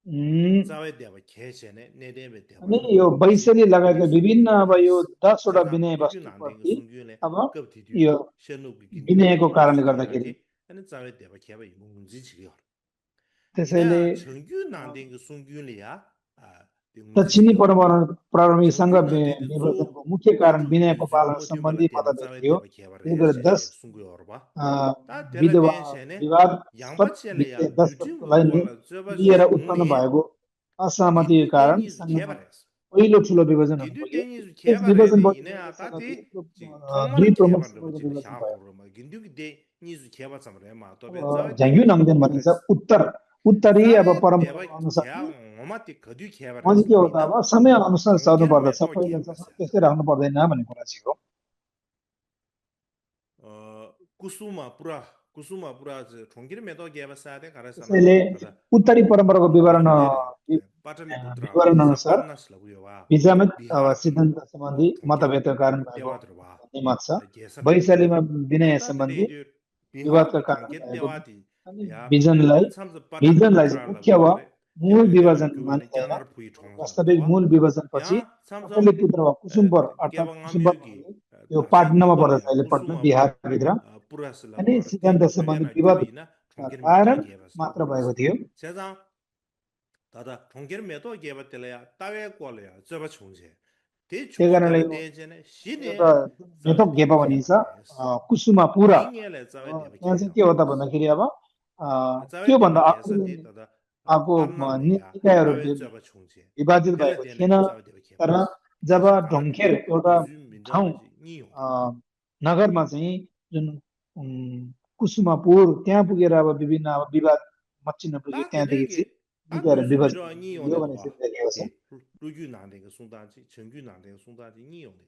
खेबरे जावे देवा खेसेने नेदेबे देवा अनि न यो वैशाली सिद्ध लगायतका देश विभिन्न अब यो 10 वटा 세상 विनय 루규 난데 वस्तुप्रति 숨규네 अब 급디도 यो 셔누기 विनयको 긴두기 कारणले 인지지라게 गर्दाखेरि 아니 자베 देवा खेबे 문지 지겨 त्यसैले 이나 정규 난데 그 숨규리야 아 문지 दक्षिणी 지겨 परम्परा प्रारम्भिक सङ्घ 정규 난데 조 विभाजनको मुख्य कारण 루규 विनयको 뉴주 पालना 모티발라 सम्बन्धी ते는 मतभेद 자베 थियो देवा खेबरे त्यसले गर्दा से 10 숨규 어봐 다 विधवा 텔레벤션에 विवादस्पद 양바체래야 10 뉴팀 वस्तुलाई 거라 저바 लिएर उत्पन्न 총리 भएको असहमतिको 딘두 कारण 데니즈 सङ्घमा 개발했어. पहिलो ठुलो विभाजन हुन 딘두 पुग्यो 데니즈 त्यस 개발해야 돼. विभाजनबाट 이내야 सँग 다티 दुई 통만은 प्रमुख 개발로 समूहको 지금 विभाजन भयो 샤고로 막 딘두 데니즈 개발 참으래 막 अब 또베 저 झ्याङ्ग्यु 대바 नामदेन भनिन्छ 개발했어. उत्तरी अब 자베 परम्परा 대바 अनुसार 개 어마티 거두 मैले 개발했어. के हो त अब 라비나 समय अनुसार सर्नु 통계를 पर्दछ 매도 पहिला 개발했어. जस्तो त्यस्तै राख्नु पर्दैन भन्ने कुरा चाहिँ हो कुसुमा पुरा 통계를 매도 개발해야 돼. 가라서나. त्यसैले 가다 उत्तरी परम्पराको विवरण 비름데레 पाटली पुत्र विवरण अनुसार सपन्नस लगुयो विजामत बिहार खण्ड सिद्धान्त सम्बन्धी 통계를 मतभेदका कारण भएको देवाद्रवा भन्ने मत छ गेसन वैशालीमा विनय ताता सम्बन्धी तेरे बिहार विवादका को कारण 통계 भएको देवाती अनि या विजनलाई इन सम्स पाटली चाहिँ पुत्र मुख्य वा लगुयो मूल देव देव विभाजन गुने मानिँदैन ज्ञानर पुई ठोङ वास्तविक सम्दवा मूल या विभाजनपछि सम्स पाटलिपुत्र वा कुसुम्बर अर्थात् कुसुम्बर केवंगाम्युगी भन्ने यो संगु पाटनामा पर्दछ गले अहिले पटना कुसुमा पुर बिहारभित्र पुरस अनि लगुयो सिद्धान्त सम्बन्धी गगन विवाद देविना 통계를 매도 कारण 개발했어 मात्र भएको थियो 세상 다다 통계를 매도 개발될래야 따외 꼴래야 저바 총세 대 त्यही कारणले 총대로 यो 대전에 सिने एउटा जावे मेथोक देवा गेपा भनिन्छ खेबरेस कुसुमा पुरा निङेले जावे देवा त्यहाँ चाहिँ के खेबरेस हो त भन्दाखेरि अब जावे त्योभन्दा देवा अगाडि खेसति तदा आएको पार्नले या निकायहरू तावे जब छुङसे विभाजित तेले भएको देने थिएन जावे देवा तर खेबरेस जब सेसा काला ढोङ्खेर दिने एउटा निजु मिन्दो ठाउँ नि हो नगरमा चाहिँ जुन कुसुमापुर त्यहाँ पुगेर अब विभिन्न अब विवाद मचिन ता पुग्यो तेले त्यहाँदेखि के चाहिँ ता निकायहरू निजु विभाजित मिरो नि हुन हो पुग्यो ने भन्ने दवा चाहिँ देखिएको छ 대 루규 나는데 송다지 정규 나는데 송다지 니 हो ने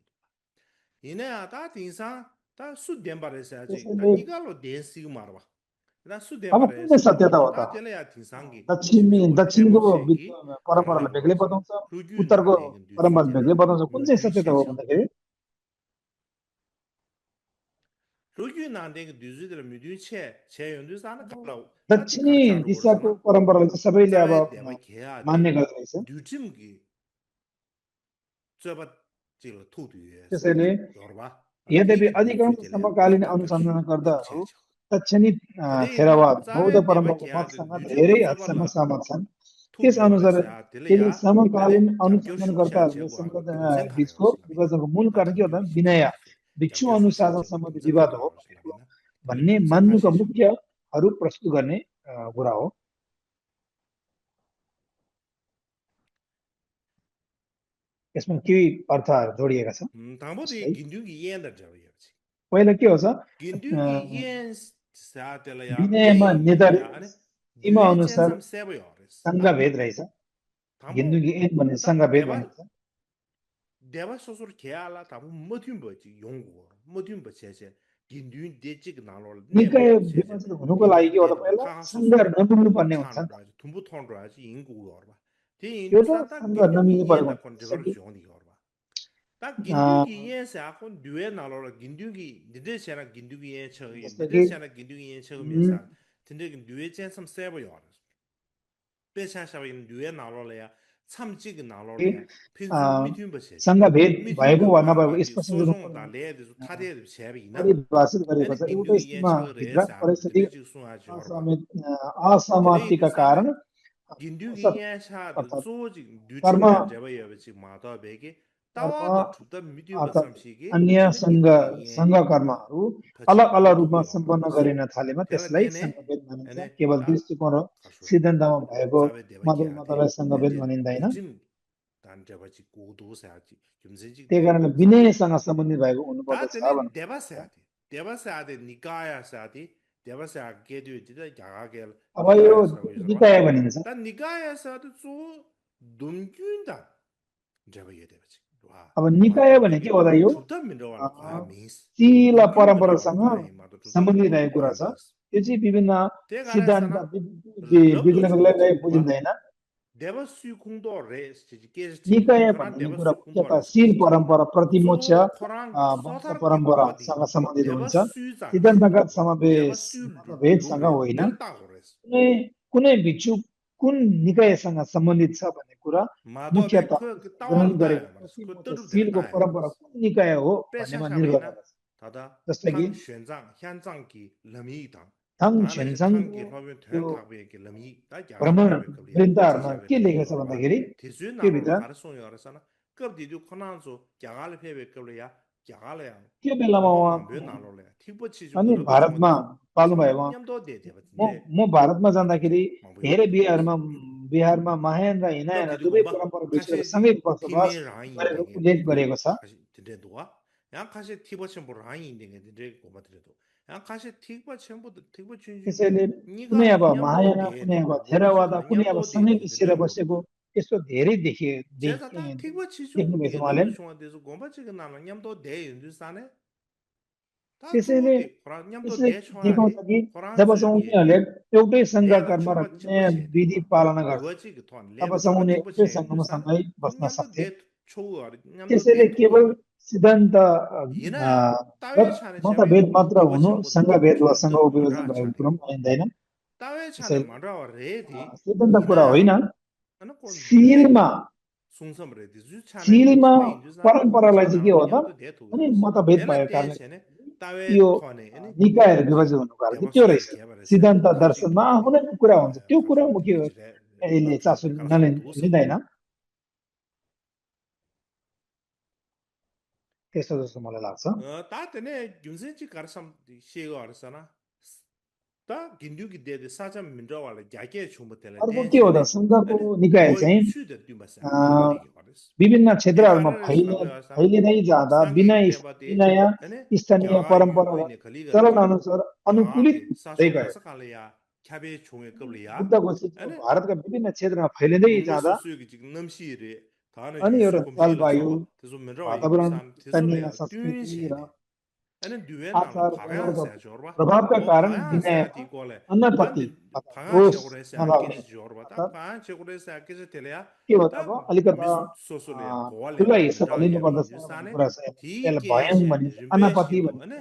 이내 다 dinsa 다 수된바레서야지 다 त्यसैले 니가로 댄스 마르바 나 अब कुन चाहिँ 수된바레서 सत्यता हो त 다 텔레야 din상기 दक्षिणी दक्षिणको 템보세기 परम्परालाई 강남 बेग्लै 거지 बताउँछ 루규 उत्तरको 나는데 परम्पराले बेग्लै बताउँछ कुन चाहिँ सत्यता हो 뉴주체죠 भन्दाखेरि 루규 나는데 뉴주들 미dü체 제연두사는 갈라 다티 दक्षिणी 가르차로 दिशाको 거르잖아 परम्परालाई चाहिँ सबैले अब 자외 대바 개야데 मान्ने गर्दो रहेछ 뉴tim기 저바 지금 토두에서 त्यसैले 여러봐 यद्यपि 디그 अधिकांश 뉴주들이야 समकालीन 격시 अनुसन्धानकर्ताहरू 격체죠 दक्षिणी 그래이나 थेरावाद बौद्ध 자외 대바 परम्पराको 개야데 मतसँग धेरै 뉴tim기 हदसम्म 저발라 सहमत छन् त्यसअनुसार 토두에버렸어야 यदि 될래야 आने समकालीन 잠교슈샤 अनुसन्धानकर्ताहरूले 제고하고 김생 बिचको 가려스랍니다 विभाजनको मूल 나 कारण के हो त 잠교슈 विनय 제고하고 भिक्षु 잠교슈샤 अनुशासन 제고 सम्बन्धी 김생 विवाद हो 가려스랍니다 근데 भन्ने 김생 मान्नुका 가시죠 मुख्यहरू प्रस्तुत गर्ने कुरा हो यसमा केही अर्थहरू जोडिएका छन् 당보디 जस्तै 긴둥기 이해한다 저거지 पहिला के हो छ 긴둥기 이해 사텔야 विनयमा निर्धारित 땡이야 아니 सीमा 뉘에 अनुसार 젠삼 세버요 다 सङ्घभेद रहेछ 당보 गिन्दुकी ऐन भन्ने 다 सङ्घभेद 대바 भनिन्छ 대바 소소를 개알라 다부 뭐든 뭐지 용고 뭐든 뭐 제제 긴둥 대직 나로 निकाय 내버 제제 विभाजित हुनुको लागि 긴둥 के हो त 대도 पहिला 카 소소 सङ्घहरू नमिल्नु पर्ने हुन्छ नि 찬 त 라지 tum부 톤 라지 인구 얼마 대 एउटा 인두산다 सङ्घ 긴둥기 नमिल्नु परेको 이해다 हुन्छ 컨트롤 त्यसैले जो니 얼마 딱 긴둥기 이해서 하고 뉘에 나로 긴둥기 니데시나 긴둥기 이해 처이 जस्तो कि 니데시나 긴둥기 이해 처면서 근데 뉘에 젠섬 세버요 पेशासाबिन दुए नालोलया 참직 나로래야 핀수 미팅 버세 सङ्घभेद 미팅 भएको वा 거르바 नभएको स्पष्ट 소송 रूपमा 달래도 타대 세비나 परिभाषित गरेको अनि छ गिन्दु एउटै ये सीमाभित्र छरे सा परिस्थिति दिले सुहाज yorba असहमतिका 드레이드사네 कारण gindu औसत gi ya sha अर्थात् zo ji du कर्म chim dan jaba ya chi ma da be ge तावा द थुप्ता मिट्यो अर्थात् बसामसिगे अन्य अनि सङ्घ कर्महरू पछि अलग अलग रूपमा कोदुको सम्पन्न यावरस गरिन थालेमा तेला त्यसलाई तेने सङ्घभेद भनिन्छ अनि केवल ता दृष्टिकोण र खसुरे सिद्धान्तमा भएको जावे देवा मात्र क्याथे मतलाई सङ्घभेद तेन्ते भनिँदैन दुजिम तान जबछि कोदो साची जुमसेजी त्यही ते कारणले सङ्घ विनयसँग सम्बन्धित भएको ता हुनुपर्दछ तेने भन्नु देवा साथे निकाय साथी देवा सा केदु जिदा यागा गेल अब यो निकाय सा उजुरवा निकाय भनिन्छ ता निकाय साथे चो दुमक्युन्दा जब ये देवछि वा अब वा निकाय तो भने के के होला यो छुट्टा मिन्डो वाला खुया मिस शील दुमक्यु मिन्डो वाला परम्परासँग खुया मातो छुट्टा मिन्डो सम्बन्धित वाला रहेको कुरा खुया छ मिस त्यो चाहिँ विभिन्न ते गारे सिद्धान्त सना रब्दो बेग्ला छुबे बेग्लै वा बुझिँदैन देवसु कुंदो रेस के निकाय खना भन्ने कुरा देवसु कुंदो मुख्यतः रेस शील के थिएन परम्परा जो प्रतिमोक्ष खरांग वंश सथर की पवदी परम्परासँग सम्बन्धित हुन्छ देवसु जांगसे सिद्धान्तगत वा समावेश देवसु मतभेदसँग लुरे होइन डेल्टा हो रेस कुनै कुनै भिक्षु कुन निकायसँग सम्बन्धित छ भन्ने कुरा माधव मुख्यतः ख ग्रहण तावाल ताया गरेको मरस प्रतिमोक्ष खुत्तरु शीलको डेल्टा परम्परा मरस कुन निकाय हो पेशा भन्नेमा निर्भर शाबिना गर्दछ तदा जस्तै कि थाङ xuanzang ह्यानजाङ की लमी ताङ थाङ ताना हे थाङ छेन्साङको की हबे थ्यान त्यो थाबे की लमी ता ज्यागा भ्रमण फेबे कबिया वृन्दावनमा चिसाबे के लमी लेखेको छ योरबा भन्दाखेरि थिसु नारो त्योभित्र खारसो योरसना कब दिदु खनाजो ज्यागाले फेबे कबिया ज्यागाले या त्यो बेलामा गोबा उहाँ माम्बे नालोले ठीक पछि जु अनि गरबे भारतमा छोदिस पाल्नुभयो समान उहाँ न्याम दो दे दे म बतिन्जे म भारतमा मातो के जाँदाखेरि माम्बे धेरै दे दे बिहारमा महायान र कब हिनायान दिदु दुवै गोबा परम्परा खासे भिक्षुहरू जी सँगै थिमे बसोबास राई गरेको देंगे उल्लेख गोबा गरिएको छ खासे तिदे दुआ यहाँ खासे थिबो छेम्बो राई देंगे तिदे गोबा तिदे दु यहाँ खासे थिबो छेम्बो थिबो चुनजुगे त्यसैले निगा कुनै अब न्यामदो महायान दे कुनै दे अब गोबा थेरवाद जिगा कुनै अब न्यामदो दे सँगै दे मिसिएर तिदे बसेको यस्तो धेरै 제가 다 티고 치죠 देख्नुभएको छ उहाँले 게르르 중앙에서 공부지가 나는 냠도 대 인도산에 다 त्यसैले 좋디 코란 냠도 यसले 대 देखाउँछ 초야디 कि 코란 जबसम्म 주기 उनीहरूले एउटै सङ्घ 대가 कर्म र 첨부 첨부 न्याय 체 विधि 되와 पालना गर्छ 루어지 그 토한 레버 तबसम्म 첨부 उनी 첨부 एउटै 체 सङ्घमा 인도산 सँगै बस्न 냠도 सक्थे 대 초 냠도 त्यसैले 대 토 केवल सिद्धान्त 이나야 गत 따외 차네 제베 मतभेद मात्र 티버 हुनु 첨부 सङ्घभेद वा 초 सङ्घ 더 उपयोजन 만라 भएको 차네 कुरो पनि मानिँदैन 따외 차네 त्यसैले 만라 레디 सिद्धान्त कुरा होइन 이나야 하나 꼴 सिलमा 레디 숭섬 레디 주 차네 सिलमा 티메 인도산 परम्परालाई 공부지가 चाहिँ के 나는 हो त 냠도 대 अनि 토거레스 मतभेद तेला भएको 대 कारणले छेने तावे यो थने अनि निकायहरू विभाजन हुनुको कारण चाहिँ त्यो रहेछ देवसु के भरेछ सिद्धान्त खाजी दर्शनमा पुगले आफ्नै कुरा हुन्छ त्यो कुरा खासु मुख्य देवजिरे यसले माथि चासो कालसु दोस लिँदैन त्यस्तो जस्तो मलाई लाग्छ ता तने जुनसेची करसम शेगो अर्सना ता गिन्डु कि दे साचा मिन्ड्रा वाला जाके छुमतेला अर्को देन के हो छेने त सङ्घको अनि निकाय गो चाहिँ युसु द तुमसा गिन्डु दिके भरेस विभिन्न ते क्षेत्रहरूमा गारे रेसला बे अर्सना फैलिँदै जाँदा सांगे देवते विनय अनि स्थानीय ज्यागा परम्परा र युने खली चलन गरे अनुसार ज्यागा अनुकूलित के हुँदै सासो गयो खासा काले या ख्याबे छुमे कबलिया बुद्धको शिक्षा अनि भारतका विभिन्न क्षेत्रमा फैलिँदै 롱거 जाँदा 수수기 지금 넘시리 다는 अनि 유수 एउटा 곰시라 जलवायु 저 त्यसो मेरो वातावरण हिन्दुस्तान त्यसोले स्थानीय ट्युन संस्कृति र छेने अनि दुवे नालो आचार फागा व्यवहारको से जोरबा प्रभावका ओ कारण फागा से विनयमा आती कोले तन अन्नप्रति अर्थात् फागा रोष छेगुरे से आके नभएको जोरबा ता अर्थात् फागा छेगुरे से आके से तेल्या के हो त ता अब अलिकता मिस सोसोले कोले ठुला ता हिस्सामा मिरा याबे लिनुपर्दछ हिन्दुस्तान भन्ने कुरा छ ठीक त्यसलाई के भयङ छे भनिन्छ रिम्बे अनापति छितो भनिन्छ अनि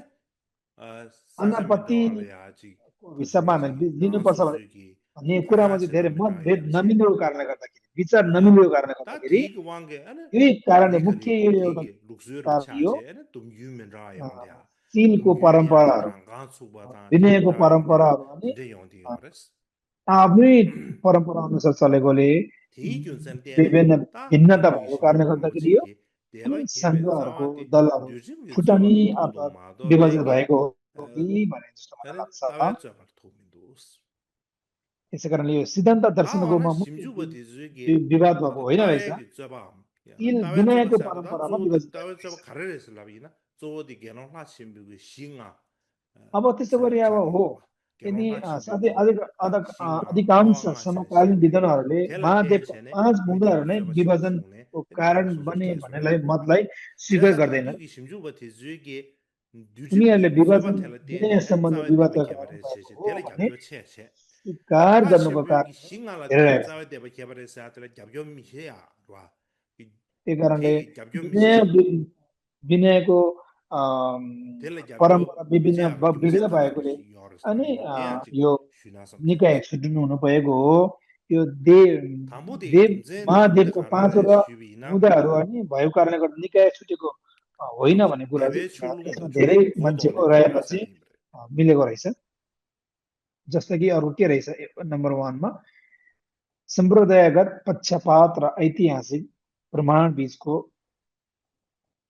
साजा मिन्डो अनापतिको या जी हिसाबमा कुजुजी हामीले दान लिनुपर्छ सुजुकी भन्ने कुरामा फागा चाहिँ से धेरै मिन्डो मतभेद याबे नमिल्नुको कारणले गर्दाखेरि विचार नमिल्नुको कारणले ता गर्दाखेरि ठीक वांगे है यही कारणले खली खली मुख्य यो एउटा ठीक लुक्सुर कारण बचा यो छे है तुम ह्यूमन राय होंदिया तुम सिलको ह्यू या परम्पराहरू रांगा सुबा ता ह्यूमन विनयको राय होंदिया परम्पराहरू अनि तिदे योंदी हरस आफ्नै परम्परा अनुसार चलेकोले ठीक हुन सन तेने विभिन्न ता भिन्नता गिन्डु भएको किसिमजु कारणले गुंगो गर्दाखेरि यो छिके देवा कुनै केबे सङ्घहरूको जवाती दलहरू दुजिम के फुटानी जवाल थोदो अर्थात् मादो विभाजित लेके भएको हो कि भने जस्तो मलाई अरे तावे लाग्छ जवाल थोमिन्दोस त्यसै कारणले यो सिद्धान्त ता वाना दर्शनकोमा मुख्य सिमजु बति जुगे विवाद भएको तदा होइन रहेछ तावे के जवाब सिल तावे जब विनयको सादा ता जो परम्परामा विभाजित तावे भएको जब रहेछ खरेस लाबिना जो दि गेनो ला सिमबु सिंगा अब त्यसो गरी अब साने हो वा यदि गेनो ला साथै सिमबु ता सिंगा अधिकांश तावा मा से समकालीन विद्वानहरूले तेला तेन महादेवका छेने 5 मिति बुँदाहरू नै जब छिउ छुने विभाजनको अनि कारण गेनो सुजु बने के सुने भन्नेलाई वा मतलाई स्वीकार तेला गर्दैनन् तादु कि सिमजु बथि जुगे दुजिम उनीहरूले कि लुक्सुबा विभाजन थेला तेने विनय अनि सम्बन्धी चावे देबे विवादका कारण केबारे छे भएको छे हो तेला भने ग्याब्यो छे छे स्वीकार ता गर्नुको सिम्बु कि कारण सिंगाला धेरै तेन रहेको छ चावे देबे केबारे सा तेला ग्याब्यो मिसे या वा त्यही कारणले ठीक ग्याब्यो मिसे या विनयको तेला ग्याब्यो परम्परा विभिन्न मिसे या गिमसेन विभिन्न खारले भएकोले योरस अनि लाबिना ते आजि यो सुना निकाय समझते छुट्टिनु हुनु भएको हो यो देव थाम्बोदे देव गिमजेन गिमते महादेवको खारले 5 सुबिना बुँदाहरू अनि भएको कारणले गर्दा निकाय छुटेको होइन भन्ने कुरा देवे चाहिँ छुलुङ त्यसमा छु धेरै कोदोले मान्छेको रायमा देवा चाहिँ सादिमरे मिलेको रहेछ जस्तो कि अरू के रहेछ नम्बर 1 मा सम्प्रदायगत पक्षपात र ऐतिहासिक प्रमाण बीचको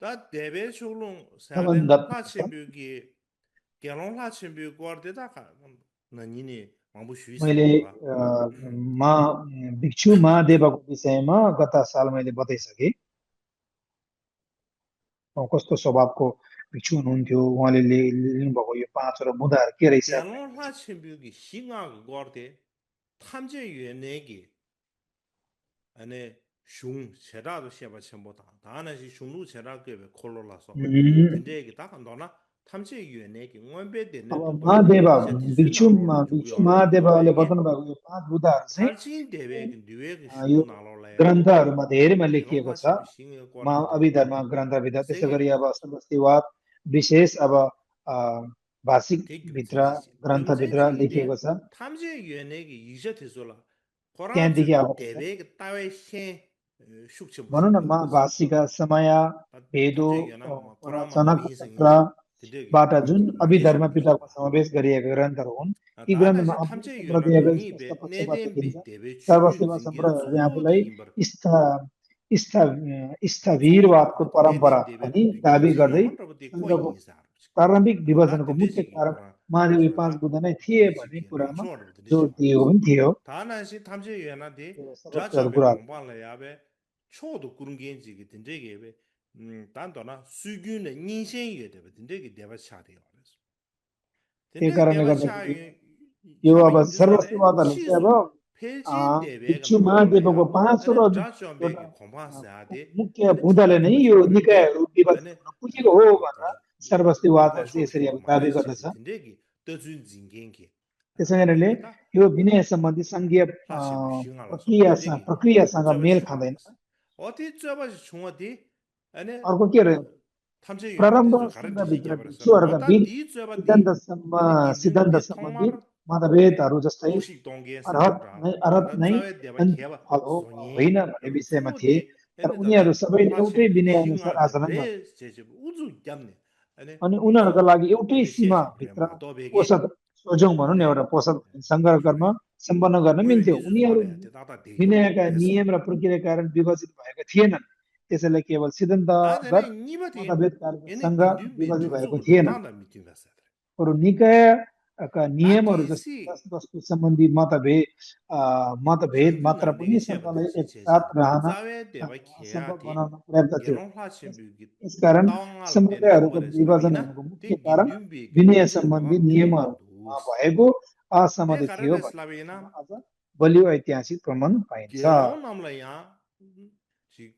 다 대배 출롱 Taban 사례 gat 하천뷰기 개롱 하천뷰 거데다가 너니니 망부 मैले 쉬스라와 मा भिक्षु महादेवको विषयमा गत साल मैले बताइसकेँ कस्तो स्वभावको भिक्षु हुनुहुन्थ्यो उहाँले लिनुभएको यो पाँचवटा बुँदाहरू के रहेछ 개롱 하천뷰기 싱아 거데 탐제 유엔내기 아니 슝 제라도 시아바 첨보다 다나시 슝루 제라게 콜로라서 근데 딱 너나 탐제 유엔내기 원베데 अब 네도 महादेव 이제 디스 나로래 भिक्षु 두요 महादेवले 두베게 बताउनु भएको यो पाँच बुँदाहरू चाहिँ 탈진 대회기 뉘웨기 यो 슈 나로래 ग्रन्थहरूमा धेरैमा 개롱 लेखिएको छ 하천뷰 싱에 거데 अभिधर्म ग्रन्थभित्र त्यसै 세게 गरी अब सर्वस्तिवाद विशेष अब भाषिक 대규 भित्र 지지지 ग्रन्थभित्र लेखिएको 금전지기대 छ 탐제 유엔내기 이제 됐어라 त्यहाँदेखि 고라즈 अब 대회기 따위 신 भनौँ न 숙청부지 되었어 भाषिका समय भेदो 탐제 유엔나 뭐 고라마 चनक 빈생이지 되게 चक्रबाट जुन अभिधर्म 니신 पिताको 되었어 समावेश गरिएका ग्रन्थहरू हुन् ती ग्रन्थमा 다나시 आफूले 탐제 유엔나 सम्प्रदायको स्पष्ट 능이베 पक्षपात देखिन्छ 내덴비 대회 추윤 सर्वसेवा 징겐 सम्प्रदायहरूले 조디 आफूलाई 임버 स्था स्था 조디 स्थविरवादको 임버 परम्परा 내덴 대회 पनि दाबी 김지 गर्दै 영한로부터 सङ्घको कोइनि사 प्रारम्भिक 다 विभाजनको मुख्य 된대지기 कारक 고라 महादेवी पाँच 가서다 बुँदा नै थिए भन्ने 된대지기 कुरामा 랑초로 जोड 된대지 दिएको 말았어 पनि थियो 다나시 탐제 유엔나디 त्यो सर्वश्रेष्ठ 자자베 कुरा 공부할래 야베 초도 그런 게지기 된대게 단도나 수균의 인생이 되বে 된대게 대바 차대요 그래서 त्यही 된대게 कारणले 대바 차 गर्दाखेरि यो 차베 अब 인도사래 सर्वसेवादहरूले चाहिँ 치수 अब 폐진 대회가 भिक्षु 나로래야 महादेवको पाँचवटा 아니 एउटा 자주한베기 공부하세야데 मुख्य 아니 बुँदाले नै 차도도 यो 버리게 निकायहरू विभाजित 아니 हुन पुगेको हो भनेर सर्वस्तिवादहरू चाहिँ यसरी 공부하셔도 अब दाबी 말레시아지 गर्दछ 된대기 떠준 징겐기 त्यसै कारणले 되겠다 यो विनय सम्बन्धी सङ्घीय 하신 싱하라서 प्रक्रियासँग 된대기 प्रक्रियासँग मेल 어쩌바지 खाँदैन 중앙에서 어디 쩌바지 중어디 아니 अर्को के रह्यो 탐제 유엔나 प्रारम्भ 대저 가르치 सङ्घभित्र 지켜버렸어 भिक्षुहरूका 어다 बीच 디 쩌바디 सिद्धान्तसम्म 아니 긴준 सिद्धान्त 데 सम्बन्धित 통마르 아니 मतभेदहरू जस्तै 도시 동계 사람들아 अर्हत 다 नै 자외 대바 अन्तिम 개바 फल हो 소니 होइन भन्ने विषयमा थिए 초대 तर 얘네 उनीहरू 다다 सबैले एउटै 하신 विनय अनुसार 싱하게 आचरण गर्छन् 레 제제 우주 얌네 아니 अनि 우주 उनीहरूका लागि एउटै 대시에서 그래 सीमाभित्र 마도베게 पोषक सोझौँ भनौँ न 아니 एउटा पोषक सङ्घर्ष गर्न सम्पन्न गर्न 뭐 मिल्थ्यो 이주 उनीहरू 좋아래 대다다 대결 विनयका 됐어 नियम र प्रक्रियाका कारण विभाजित भएका थिएनन् त्यसैले केवल सिद्धान्तगत 다들 니버디 मतभेद 얘네 कारणसँग 딘딘비 विभाजित भएको 딘주고 थिएनन् 노다나 미팅 갔어 बरु निकायका नियमहरू जस्तै 다디시 वस्तु सम्बन्धी मतभेद मात्र 정규나 पनि 내시아바 सङ्घलाई 되지 एकसाथ 제제 रहन 자외 대바 सम्भव 개야디 बनाउन पर्याप्त थियो 게롱화신 뮤기 यसकारण तावाङाल देने समुदायहरूको विभाजन कोमरेसलाबिना हुनुको मुख्य ती कारण गिन्युम्बी विनय गिन्जे सम्बन्धी दवा थुमा नियमहरूमा दुस भएको ते असहमति थियो भन्ने कारणेसलाबिना कुरामा अझ बलियो ऐतिहासिक प्रमाण पाइन्छ गेलो नामला या 지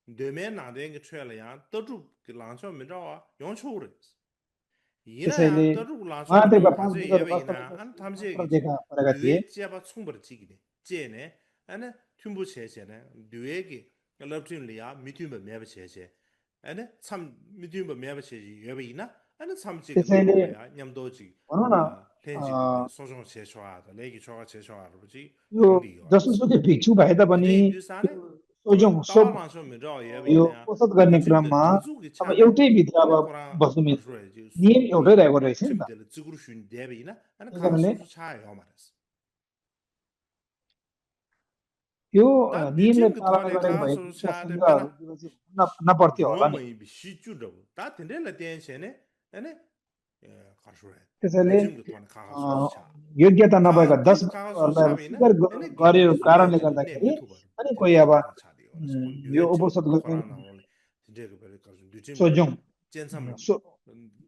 되면 나den게 최라야 떠주 그 랑초 미라와 용초를 त्यसैले 이나야 떠주 랑초 महादेवका 미라와 पाँच 가서 बुँदाहरू 예베이나 वास्तवमा 안 मात्र 탐제기지 देखा परेका थिए 듀에 지야바 총벌 지기네 제네 아니 튠부 체제네 듀에기 럽진리아 미튠버 매버 체제 아니 참 미튠버 매버 체제 예베이나 아니 참지기 त्यसैले 나로야 냠도지 भनौँ न 아 렌지기 अ, 소송 제초하다 레기 초가 제초하다 보지 यो 랑디 요레스 जसोसुकै भिक्षु भए तापनि 디데 त्यो 인두사네 सोझौँ सोभ तावा मान्छे मिल्छ यो हेबैना पोषण गर्ने दुजुमले क्रममा दुजुकी अब छाले एउटै भित्र अब अनि कोरा बस्नु मिल्थ्यो खर्सुले नियम सुबुकी एउटै रहेको रहेछ नि त छिमदेले जिगुरु सुन देबैना अनि त्यही खा कारणले सुसु छायो मारस यो दा नियमले दुजुमको पालना थने गरेको खा भए सुसु दुईटा छाले बेला सङ्घहरू विभाजित नपर्थ्यो होला नि रोमै बिसिचु दबु दा तिनले तेन्सेने अनि खर्सुले त्यसैले दुजुमको थने खा सुसु छा योग्यता खा नभएका 10 तिस खा सुसु वस्तुहरूलाई अब छाबैना स्वीकार अनि गरेको गिन्युको कारणले लेन्जिले ने गर्दाखेरि मिथुबर अनि कोही तिनले अब खा छादियो कोन यो दुए उपसद छिमको गर्ने खरा नले तिनले बेले खर्सु दुजुमले सोझौँ 젠삼을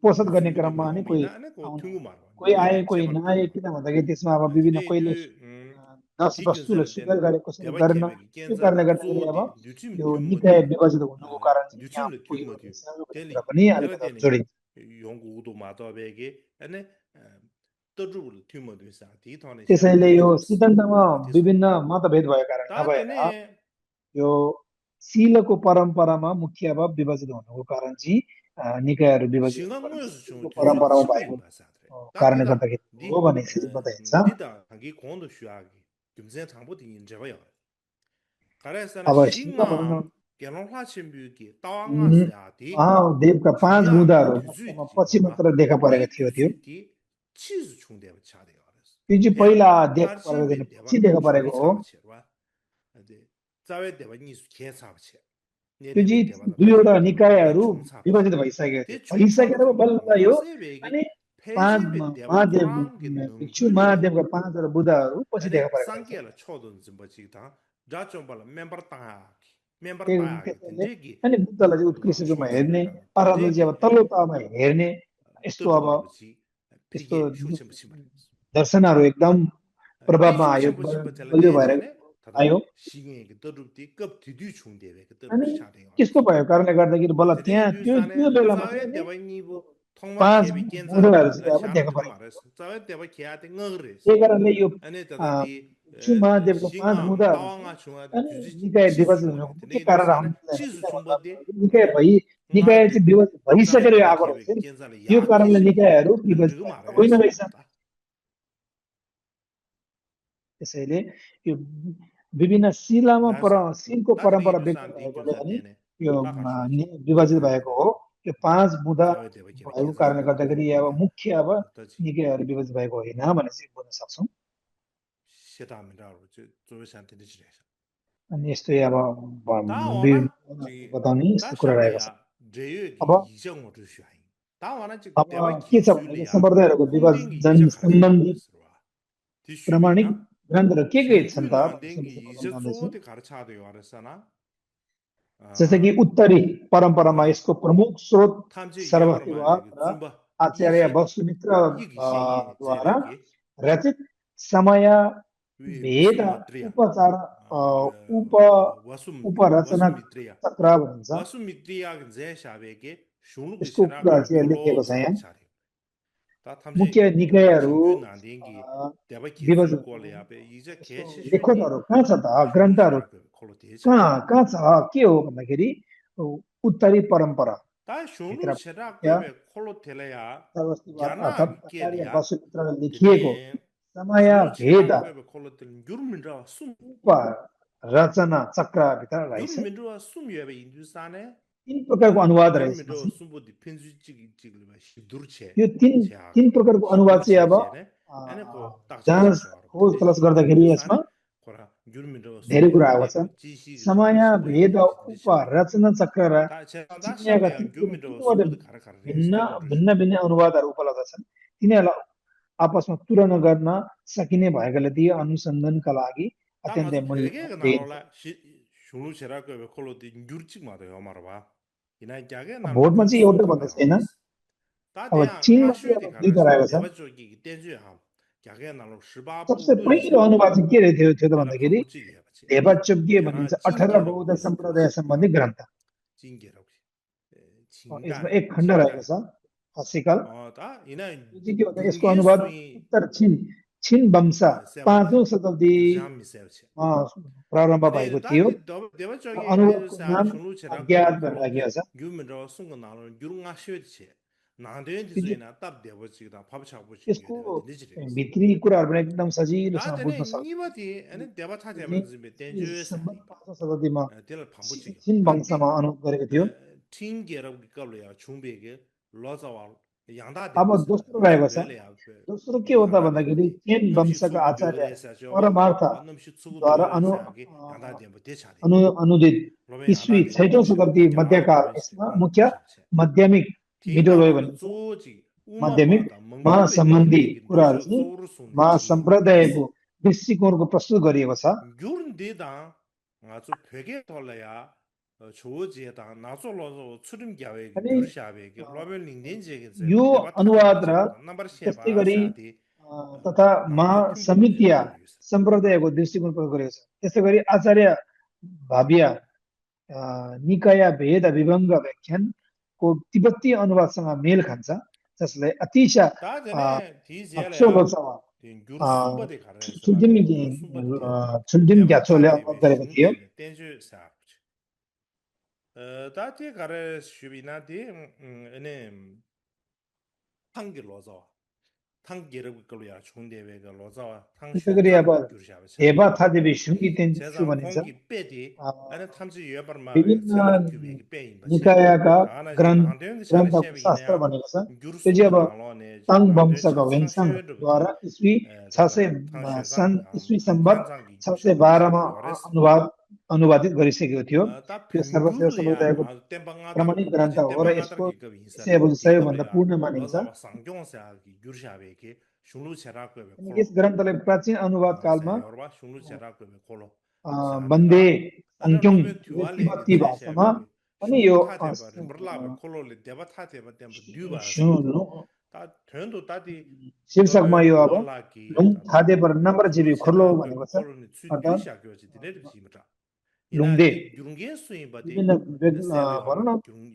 पोषण गर्ने 두주미디 क्रममा अनि कोही 용미나 아니 그 आउने 퉁구 말어 कोही आए 뉘웨게 कोही 제발 नआए 퉁구 किन भन्दाखेरि त्यसमा अब विभिन्न 근데 कहिले 그 10 वस्तुलाई 디근선을 स्वीकार 때는 गरे कसैले 대바 गरेन 케베기 त्यो कारणले 겐자다 गर्दाखेरि अब 조디 뉴침 यो निकाय 퉁모디 विभाजित हुनुको कारण चाहिँ यहाँ 뉴침을 पुगेको 퉁모디 रहेछ भन्ने कुरा 델리 पनि अलिकति 텔라데니 जोडिन्छ 용구도 마더베게 아니 떠주를 퉁모디 사 디토네 त्यसैले 샤베데 यो 디오스 सिद्धान्तमा 디소 विभिन्न मतभेद भएको कारण नभएर 다데네 यो शीलको परम्परामा मुख्य भाव विभाजित हुनुको कारण चाहिँ निकायहरू विभाजित हुनुको कारण 신강무에서 좀 शीलको 뒤주 परम्परामा भएको 치부인 바사드레 कारणले 다디다 गर्दाखेरि हो 디 भन्ने चाहिँ बताइन्छ 디다 하기 공도 쉬하기 김세 장보디 인제봐요 가래서는 अब शील भनौँ 싱아 न 개롱화 신비기 따왕아스야디 महादेवका पाँच 주야 बुँदाहरू वास्तवमा 뒤주이지 पछि 뭐라 मात्र देखा परेको 디 थियो त्यो 뒤주디 치즈 충대가 차대요 그래서 त्यो चाहिँ 배 पहिला देखा परेको 탈진비 थिएन 대바 पछि देखा परेको 슈이 हो 차바치와 근데 자외 대바 니수 개차바치 내내베 그지 대바다 두요라 된 니카야로 중사도 비바지도 바이사게 대 중사도 바이사게라고 칸도 발라요 와세베기 아니 पांच 폐제베 대바 महादेव 코랑게 भिक्षु 능글레 महादेव का पांच तरह बुद्धाहरू पछि 아니 देखा परेको रहेछ 상계라 초든 지버지다 자좀발 멤버 따 멤버 따 त्यसैले 된대기 अनि बुद्धलाई चाहिँ उत्कृष्ट रूपमा हेर्ने 쇼시라다 अरहतलाई चाहिँ 된대기 अब तल्लो तहमा हेर्ने यस्तो अब 떠들어버지 यस्तो 피게 쇼챔버지 말이야 दर्शनहरू एकदम प्रभावमा आयो 피쇼챔버지 버텔 बलियो भएर 대제네 다다 आयो 시행의 떠들지 급 뒤뒤 중대베 그 अनि 떠들지 차대요 त्यस्तो भएको कारणले गर्दाखेरि बल्ल 되게 त्यहाँ त्यो 인류산에 त्यो बेलामा चाहिँ 자외 नि 대바이니부 통마 पाँच 개비 겐자 बुढाहरू चाहिँ अब 샤르 देखा 드 परेको 말했어 자외 대바 개한테 ngre스 त्यही कारणले यो 아니 अ, 다다디 भिक्षु महादेवको पाँच 싱아 बुढाहरू चाहिँ 따왕아 중아데 अनि 규지 निकाय 치수 विभाजन 중보네 हुनुको मुख्य 되게 कारण 인류산에 हामीलाई 치수 निकाय भन्दा 중보데 निकाय भई निकाय चाहिँ ngarte विभाजन 자외 भइसकेर 대바 आएको रहेछ 개비 नि 겐자ले त्यो कारणले 야기시 निकायहरू विभाजित 능르고 भएको होइन 말해서 रहेछ 나다 त्यसैले यो विभिन्न शिलामा 라사 शिलको 다들 परम्परा व्यक्त 인류산 भएकोले 딩규사 अनि 되네 यो ताका शुवाची विभाजित भएको 겐자한테 हो यो पाँच बुँदा 자외 대바 개비 भएको 겐자 कारणले गर्दाखेरि अब मुख्य अब 어떠지 निकायहरू विभाजित भएको होइन भनेर चाहिँ बुझ्न सक्छौँ 시다미라고 조회사한테 지내서 अनि यस्तै अब 다와나 지 बताउने यस्तो कुरा रहेको छ 다샤바야 제유기 अब 이정을 주시하이 다와나 지 अब 대바 के छ भने 기술이야 सम्प्रदायहरूको 콩딩기 विभाजन 이적 सम्बन्धी 가르쳐들어 प्रामाणिक 디슈비나 ग्रन्थहरू के छन् त 신규난댕기 बताउन 이적 चाहन्दैछु 소대 가르쳐야 돼요 알았잖아 जस्तै कि उत्तरी परम्परामा 코라 यसको प्रमुख स्रोत 탐지 सर्वशिवा 예버만 र 줌바 आचार्य 이시 वसुमित्र 이기시 द्वारा 제베기 रचित समय 위 भेद 와수미트리아 उपचार उप उपरचना 와수미트리아 चक्र भनिन्छ 와수미트리아 제샤베게 슈누그 यसको कुराहरू 시라고 चाहिँ यहाँ लेखिएको 귤로 छ यहाँ 차리 다 탐지 मुख्य निकायहरू 딩규 난댕기 대바 기술 विभाजनको 꼴이야베 이제 यसको 개시슈디 लेखकहरू कहाँ छ त ग्रन्थहरू 슈누시라고 콜로 대차리 कहाँ छ के हो भन्दाखेरि उत्तरी परम्परा 다 भित्र 슈누시라고 콜로 텔레야 सर्वशिवा अर्थात् 야나 आचार्य के리야 वसुमित्रले लेखिएको 되네 समय भेद 슈누시라고 콜로 텔 유르민라 숨 रचना चक्रभित्र रहेछ 유르민라 숨여베 인두산에 तीन प्रकारको अनुवाद रहेछ 유르민라 숨보디 펜주찌기 찌글바 시두르체 यो तीन प्रकारको अनुवाद चाहिँ अब एने को जाँच खोज तलास गर्दाखेरि यसमा कोरा युर्मिन्डो धेरै कुरा आएको छ जिसी समय भेद उप रचना चक्र र चिनियाका दाशाबे युर्मिन्डो तीनवटा सुबुद खर भिन्न भिन्न अनुवादहरू उपलब्ध छन् तिनीहरूलाई आपसमा तुलना गर्न सकिने भएकाले ती अनुसन्धानका लागि अत्यन्तै मूल्य 나올라 슈누시라고 콜로디 유르직 마도요 말봐 이나 자게 나 भोटमा चाहिँ एउटा भन्दा छैन अब 다대야 चिनमा चाहिँ 하슈디 अब दुईटा 가르쳐 रहेको छ 대바쪽이 댄주야 자게 나로 18 सबसे पहिलो अनुवाद चाहिँ के थियो त भन्दाखेरि 방부지기 해봤지 देवचोग्य भनिन्छ 18 बौद्ध सम्प्रदाय सम्बन्धी ग्रन्थ 징계라고 यसमा एक खण्ड रहेको छ खसिकल 다 이나 यो चाहिँ के भन्दा यसको अनुवाद उत्तर छिन वंश 5औं शताब्दीमा प्रारम्भ भएको थियो अनुवादको नाम अज्ञात भनेर राखिएको छ 유민로 순간 나로 유릉아 쉬었지 나한테 त्यो 이제나 답 대버지다 밥차고 यसको भित्री कुराहरू पनि एकदम सजिलोसँग बुझ्न सक्छ निबति अनि देवा था देबज बे डेन्जरस 5औं शताब्दीमा तेल भाबुची छिन वंशमा अनुवाद गरेको थियो 팅게라고 그걸로야 중베게 लजावाल 양다 अब दोस्रो रहेको छ दोस्रो के हो त भन्दाखेरि चेन वंशका आचार्य परमार्थद्वारा अनुदित इस्वी 6औं शताब्दी मध्यकाल यसमा मुख्य माध्यमिक मिडल वे भनिन्छ माध्यमिक महासम्बन्धी कुराहरू चाहिँ महासम्प्रदायको दृष्टिकोणको प्रस्तुत गरिएको छ युर्देदा 아주 베게 돌려야 조지에다 나솔로서 추림 계획 유르샤베게 로벨 닌덴제게 यो अनुवाद र त्यस्तै गरी तथा महासमितिया सम्प्रदायको दृष्टिकोण प्रयोग गरेको छ त्यसै गरी आचार्य भाबिया निकाय भेद विभङ्ग व्याख्यानको तिब्बती अनुवादसँग मेल खान्छ जसलाई अतिश अक्षोलोचवा छुल्दिम ग्याचोले अनुवाद गरेको थियो 다티 가르 슈비나디 에네 탕기 로자 탕기를 걸로야 중대회가 로자 त्यसै गरी अब हेबा थादेवी सुङ्गितेन छु भनिन्छ विभिन्न निकायका ग्रन्थ शास्त्र भनेको छ त्यो चाहिँ अब ताङ वंशको वेन्साङद्वारा ईस्वी 600 सन् ईस्वी सम्बत 612 मा अनुवाद अनुवादित गरिसकेको थियो 다 त्यो सर्वसेवा 평균이야 सम्प्रदायको 템방아다르 प्रमाणित ग्रन्थ 어제 हो र यसको 템방아다르기 그 인사 यसै अब सबैभन्दा 디가베야 पूर्ण मानिन्छ 로자와 상종사기 유르샤베기 슝루체라고 अनि यस 콜로 ग्रन्थलाई प्राचीन अनुवाद कालमा 세요르바 슝루체라고 콜로 बन्दे 샤데다 다른 अंक्योङ 로베 듀알레기 तिब्बती भाषामा 제샤베기 अनि यो 슝루타데바 림브라베 콜로레 데바타데바 템부 듀바세 다 된도 다디 शीर्षकमा 로베 यो अब 듀알라기 लुङ थादे पर नम्बर जिबी खुर्लो 슝루체라고 भनेको छ 콜로니 अर्थात् 츠듀샤교지 디네르지미라 लुङदे 이나디 유릉게 수인바디 विभिन्न भनौँ न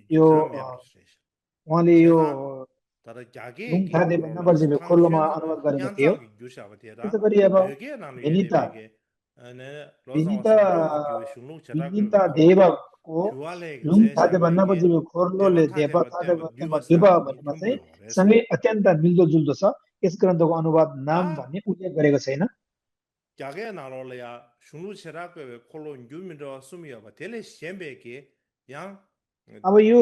यो उहाँले यो 제가 다른 लुङ 야게기 थादे पर 콜로라 नम्बर जिबी खुर्लोमा 탕슈엔즈 अनुवाद गरेको थियो 얀장기 त्यसै 규샤바티라 गरी अब 베게 나누 बेनिता 예데베게 네 로자와 बेनिता 상종기 교회 슝룩 제라그 बेनिता 콜로 देवको 듀알레 लुङ थादे पर नम्बर 제샤베게 जिबी खुर्लोले देवा 데바타데바 थादे 템바 पर देवा 뉴바사기 भन्नेमा चाहिँ 듬부요 그래서 सँगै अत्यन्त मिल्दोजुल्दो छ यस ग्रन्थको अनुवाद नाम 다 भन्ने उल्लेख गरेको छैन 야게 나로려야 슝룩 제라그 콜로 뉴미로 수미여바 텔레 셴베게 양 अब यो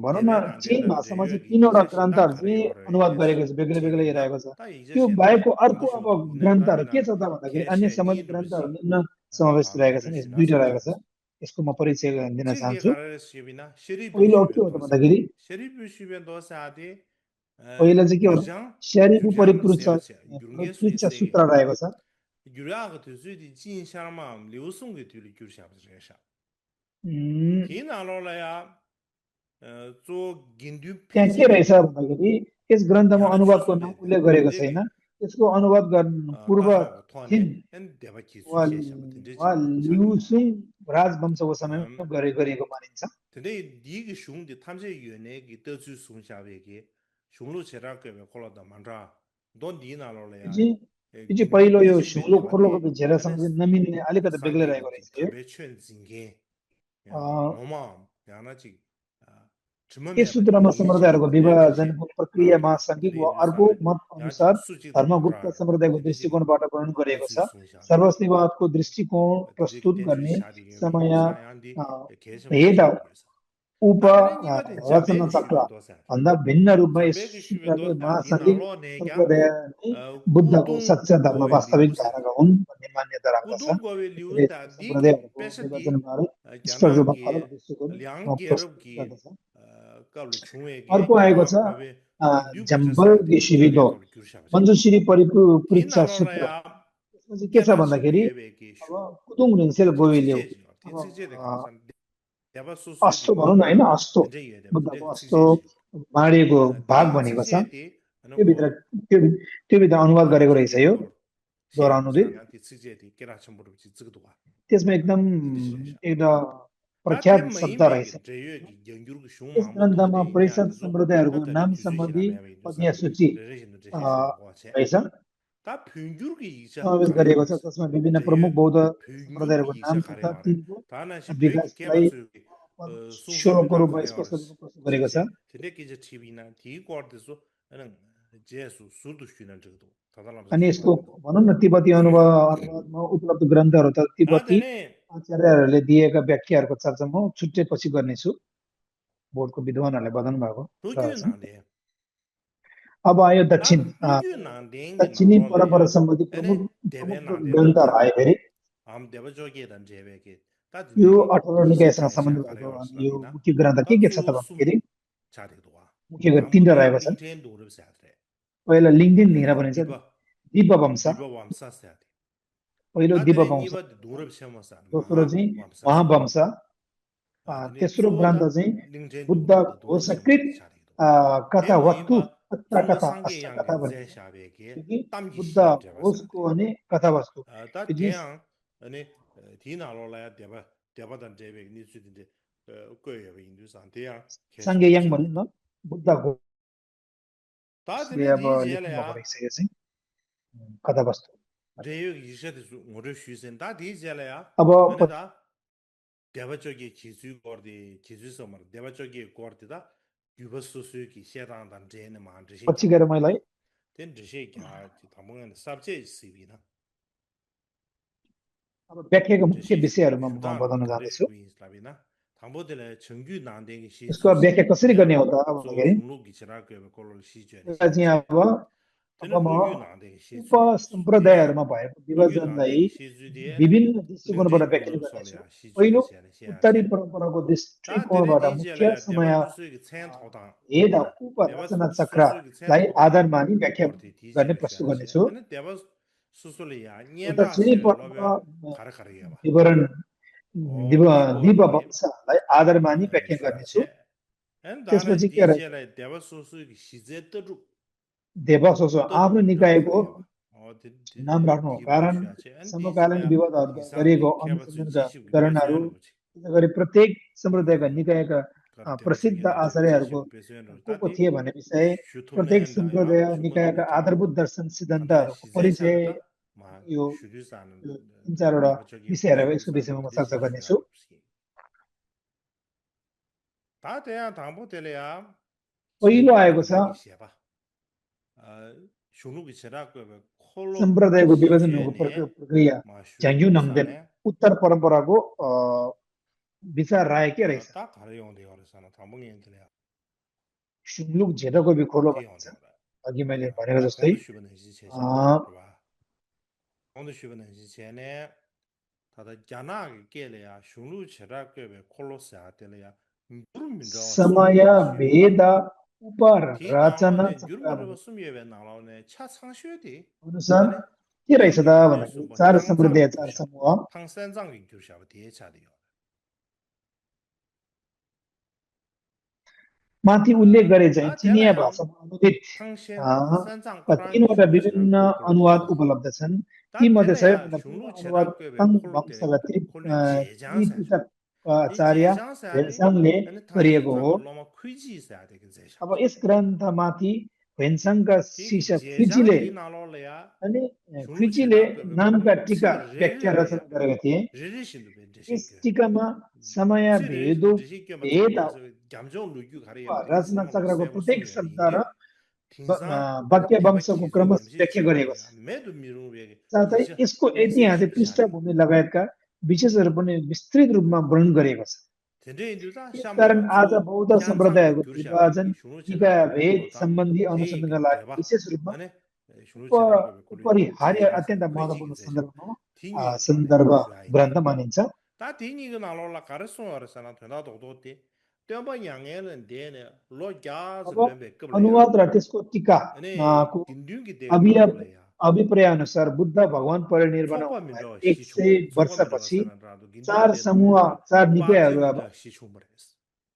भनौँ न देवे चीन नान्देला भाषामा चाहिँ जेयोगी तीनवटा इजे सिन्दा ग्रन्थहरू करे चाहिँ योरे अनुवाद इनेस गरेको छ बेग्लै बेग्लै जेबिना रहेको छ ता इजे त्यो सेन्दा बाहेकको अर्को अब निशुंग दुने ग्रन्थहरू के ताबिना छ त भन्दाखेरि अन्य केशे सम्बन्धित निरुसी ग्रन्थहरू निम्न समावेश ताम रहेका छन् यस निरुसी दुईटा नासु रहेको छ जास यसको म परिचय दिन चिगे चाहन्छु कारेस जेबिना शरीफ पहिलो के शुबेन हो त दोसा भन्दाखेरि शरीफ शुबेन दोसा आदि पहिला चाहिँ के हो गिरजां शरीरको जुक्यान परिपुष्ट सेवचे युरगे परिपुष्ट सुइसे सूत्र रहेको छ युराग तुजुदि जिन शर्मा लिउसुंग तुलि कुर्शाब रेशा उम्, थिनालोलया जो गिन्दु त्यहाँ के फिजिबे रहेछ भन्दाखेरि यस ग्रन्थमा याना अनुवादको चुसुले नाम उल्लेख गरेको छैन देगी यसको अनुवाद गर्न पूर्व काहाको थने थिन एन देवा किसु वा शेषा बतिन्जे वा छाडियो लिउसुङ राजवंशको समयमा गरेको मानिन्छ 근데 니기 슝디 탐제 유네 기 떠주 숭샤베기 슝루 제라케 콜라다 만라 돈 니나로래야 यो चाहिँ 긴디 पहिलो यो 피지베 सिउलो खुर्लोको 바디 त्यो 아니 झेरासँग चाहिँ नमिल्ने अलिकति बेग्लै 상계 रहेको 거지 रहेछ यो 담배 ჩვენ 징게 야 노마 야나지 के 주머메 바디 सूत्रमा 링리지 सम्प्रदायहरूको 레드셰 विभाजनको प्रक्रियामा 나로래야 सङ्घिक 근데 वा अर्को 인도사베 मत 야지 अनुसार 수직도 धर्मगुप्त 만라 सम्प्रदायको 되지기 दृष्टिकोणबाट वर्णन गरिएको छ 대주숭샤 सर्वस्तिवादको दृष्टिकोण 되지기 प्रस्तुत 대주 गर्ने 샤디 समय 샤얀디 अ, 계속 भेद 샤디면서 उप 다들 이거든 रचना 자베기 चक्र 슈벤 도사 भन्दा भिन्न रूपमा यस 자베기 슈벤 सूत्रले 도사 महासङ्घिक 디나로 내가 सम्प्रदाय नै बुद्धको 꾸둥 सच्चा धर्म 고웨 वास्तविक 리우사 धारका हुन् भन्ने मान्यता राख्दछ 꾸둥 고웨 त्यसैले 리우사 यस्तो 디기 सम्प्रदायहरूको पेश디 निर्वाचनबारे स्पष्ट रूपमा फरक 야나기 दृष्टिकोण प्रस्तुत 량게럽기 गर्दछ 까블 अर्को 중에게 आएको छ 야 बाबे 딘듀 झम्बल 버저사디 गेसिबिदो 야게 까블 규샤바세 मञ्जुश्री परीक्षा सूत्र 디나로라야 यसमा चाहिँ के छ 깨바시 भन्दाखेरि 유에베기 अब 슈 कुदुङ रिन्सेल गोइल्यौ 딘츠제지 अब 딘츠제데 가라산 대바 अस्तो 소수디 भनौँ न होइन 요레바 अस्तो 딘제 예데 बुद्धको 딘데 अस्तो 츠제지 बाँडिएको भाग 디 भनेको छ 츠제디 त्योभित्र अनको त्यो त्योभित्र अनुवाद गरेको रहेछ 아나조게 यो 걸 दोहोऱ्याउनुले 샤야디 츠제디 깨라첨부르 지츠그도가 त्यसमा एकदम 딘디시샤 एउटा प्रख्यात 다템 शब्द रहेछ 메인베기 제유기 연규르기 슝 यस 마모토 ग्रन्थमा परिषद 데이냐디소 सम्प्रदायहरूको 다다리 नाम 규주시라 सम्बन्धी 메베인도사 पद्य सूची 레레신도 अ, 제시슈 고아체 रहेछ 다 평규르기 이자 समावेश 가래 गरिएको छ 와레스 जसमा विभिन्न प्रमुख 제유 बौद्ध सम्प्रदायहरूको 평규르기 नाम 이자 가래 तथा 와레 तिनको 다나시 베기 विकासलाई के바츠 स्वरूपको 숭샤베다 रूपमा 가래 स्पष्ट 와레스 रूपमा प्रस्तुत गरेको छ 지제 되게 이제 TV나 디고르데서 는 제수 수도 쉬는 저도 다달라면서 अनि यसको 슈바인도 भनौँ न तिब्बती अनुवादमा उपलब्ध ग्रन्थहरू त 다 तिब्बती 되네 आचार्यहरूले दिएका व्याख्याहरूको चर्चा म छुट्टै पछि गर्नेछु बोर्डको विद्वानहरूले बताउनु भएको कुराहरू 그게 छन् 나네 अब आयो दक्षिण 다 그게 나den게 दक्षिणी परम्परा 나로래야 सम्बन्धी प्रमुख 에네 प्रमुख 대베 나데다 ग्रन्थहरू आयो फेरि am deba joge dan jebeke ta यो dindegi 18 ise निकायसँग chaisha सम्बन्धित kare भएको yor यो slabina मुख्य ग्रन्थ ta के छ त zu भन्दाखेरि sum chade doa मुख्य गरी tambu तिनवटा de रहेको छ lingten do rub satre पहिला लिङ्गदेन धिरा भनिन्छ diba दिव्य वंश diba wamsa sate पहिलो ta दिव्य dine वंश niba do rub shema sa दोस्रो maha चाहिँ wamsa se महावंश dine तेस्रो zu ग्रन्थ da चाहिँ lingten do बुद्धको da do rub shema सकृत de chade do कथा tem वस्तु niba अष्टा zungla कथा sangye अष्ट yang कथा ge ze भनिन्छ shabeke क्योंकि tamgi Buddha shi jeba होसको sate अनि कथा वस्तु ta त्यो चाहिँ deyang ane dinalolaya deba dan jebeke ni su dinde 거예요 인도산 대양 계속 साङ्गे याङ 차대 भनौँ न बुद्धको उसले 다들 अब लेख्नु भएको 디젤야 रहेछ यो चाहिँ कथा वस्तु 제유 이셔도 뭐를 쉬선 다 디젤야 अब 아니다 대바 쪽에 기술 거디 기술서 말 대바 쪽에 거디다 유버스스기 세단단 제네 만드시 पछि गएर मैले 된 드시 야 담은 sabje 시비나 अब व्याख्याको मुख्य 드시 विषयहरूमा म 슈단 बताउन 다들 जाँदैछु 스라비나 담보들 정규 난댕이 यसको व्याख्या 시수시 कसरी गर्ने 야 हो त 소 भन्दाखेरि 숭룩이 지라고 콜로 시전이 यसलाई चाहिँ 시제 अब 되는 로규 나데 उप 시주야 시주야 सम्प्रदायहरूमा भएको 로규 ना데 विभाजनलाई 시주데 विभिन्न 링지 दृष्टिकोणबाट व्याख्या मिलो गर्नेछु सोल्या सिजुगे पहिलो छ्याले उत्तरी छ्याछे परम्पराको ता तेरे दृष्टिकोणबाट मुख्य दिजेले समय देव जुसुगे छेन थाउता भेद हैन देव उपरचना सुसुगे छेन चक्रलाई थाउता आधार मानि व्याख्या गोर्ति गर्ने दिजेले प्रस्तुत छ्याछे गर्नेछु अनि देव सुसुले या न्याला दक्षिणी सेले लबे परम्परा खार खार याबा विवरण ओ दिव दिगोर्ति वंशलाई आधार मानि व्याख्या गर्नेछु छ्याछे एन दाने त्यसपछि के रहेछ दिजेले देव सुसुगे सिजे तरु देवसोसो तरु आफ्नो मिन्ड निकायको खारेबा ओ नाम राख्नु हो दिगो कारण छ्याछे अनि समकालीन दिजेले विवादहरू हिसाबले गरिएको खेबा अनुसन्धानका जिसु विवरणहरू बेजुएन बुझी त्यसै गरी प्रत्येक सम्प्रदायका निकायका करते बच्चे प्रसिद्ध के लिए जिसे आचार्यहरूको बेचैन को रहता को थी थिए भन्ने विषय शुद्ध में प्रत्येक है या सम्प्रदाय शुद्ध निकायका में क्या आधारभूत दर्शन ताकि सिद्धान्तहरूको सीधे परिचय चार था माँ यो शुद्ध सान यो तिन चारवटा देवा चौकी विषयहरू शुद्ध यसको सान विषयमा म तेरे चर्चा से गर्नेछु शुद्ध ताते या थांबो तेले या पहिलो चेले आएको छ ताते की सेवा शुरू की चरा को खोलो सम्प्रदायको सीजे विभाजनको ने प्रक्रिया माँ झ्याङ्ग्यु शुद्ध नामदेन सान उत्तर परम्पराको विचार राय के रहेछ ता खारे होंगे और सान थांबो नहीं तेले सुम्लुक झेटको विखोलो ती भनिन्छ होंगे और अघि मैले भनेको ता जस्तै कौन शुभ नहीं जिसे चा रबा कौन शुभ नहीं जिसे ने 다다 야나게 깨려야 슝루 체라케베 콜로스야 때려야 누르민저 समय 숨이베 쉬어봐 भेद 디 उपरचना 나로네 चक्र 누르미르 숨이베 나로네 차 상슈디 अनुसार 아니 के रहेछ 땡기 त 딘데스 भन्दाखेरि 뭐 चार सम्प्रदाय 향장이 चार 규샤 समूह 탕산장이 규샤 디에차디요 माथि उल्लेख गरे चाहिँ 다 चिनिया 되나야 भाषामा अनुदित 탕신 산장 तीनवटा 크라기 विभिन्न 슈루체라고 콜로티 अनुवाद 되나야 उपलब्ध छन् 다 तीमध्ये 되나야 सबैभन्दा 슝루 पूर्ण अनुवाद 체라케베 तङ 콜로테 वंशका 콜리 제장사 त्रिपिटक 이 आचार्य 제장사디 भेन्साङले 아니 गरिएको हो 탕신장을 너무 크지 있어야 되긴 제샤 अब यस ग्रन्थमाथि भेन्साङका 티 शिष्य 제장 खुइचीले 디 नालोले야 अनि 슈루 खुइचीले 체라케베 नामका 콜로 टीका 침 व्याख्या रचना 레레레야 गरेका थिए 레레신도 यस 벤데시게 टीकामा समय 지레 भेद 벤데시게 भेद 맞으면서 감정 루규 가리야 되게 रचना 상하고 चक्रको 세고 प्रत्येक 숨이야 शब्द र 인디 틴산 아니 वाक्य 대박 वंशको 기조 क्रमश 감시 व्याख्या गरिएको छ 주요야 매도 미루게 साथै 디자 यसको 링세 ऐतिहासिक 슈샤디 पृष्ठभूमि लगायतका विशेषहरू पनि विस्तृत रूपमा वर्णन गरिएको छ 근데 인도다 यसकारण 샤마야 आज 저 बौद्ध 현장이 सम्प्रदायहरूको विभाजन 규르샤베기 슈누 निकाय 제라고 भेद 콜로다 सम्बन्धी 티 अनुसन्धानका लागि 대박 विशेष रूपमा 아니 슈누 제라고 콜리 अपरिहार्य 제장사 अत्यन्त 크이지긴 महत्त्वपूर्ण 제죠 सन्दर्भमा 팅요 라데 सन्दर्भ 슈아이디 ग्रन्थ मानिन्छ 다 디니가 나로라 가르소 알았잖아 되나도 도티 때바 양에는 데네 로갸즈 अब 렘베 급려야 अनुवाद र त्यसको टिका 아니 को 딘둥기 데 अभिय 나로래야 अभिप्राय अनुसार बुद्ध भगवान परिनिर्वाण 초범민도 हुनुभएको 시총 100 초범민도 वर्षपछि 사나라도 चार 딘둥기 데 समूह 나로래야 चार निकायहरू अब 빠제민도 시총버렸어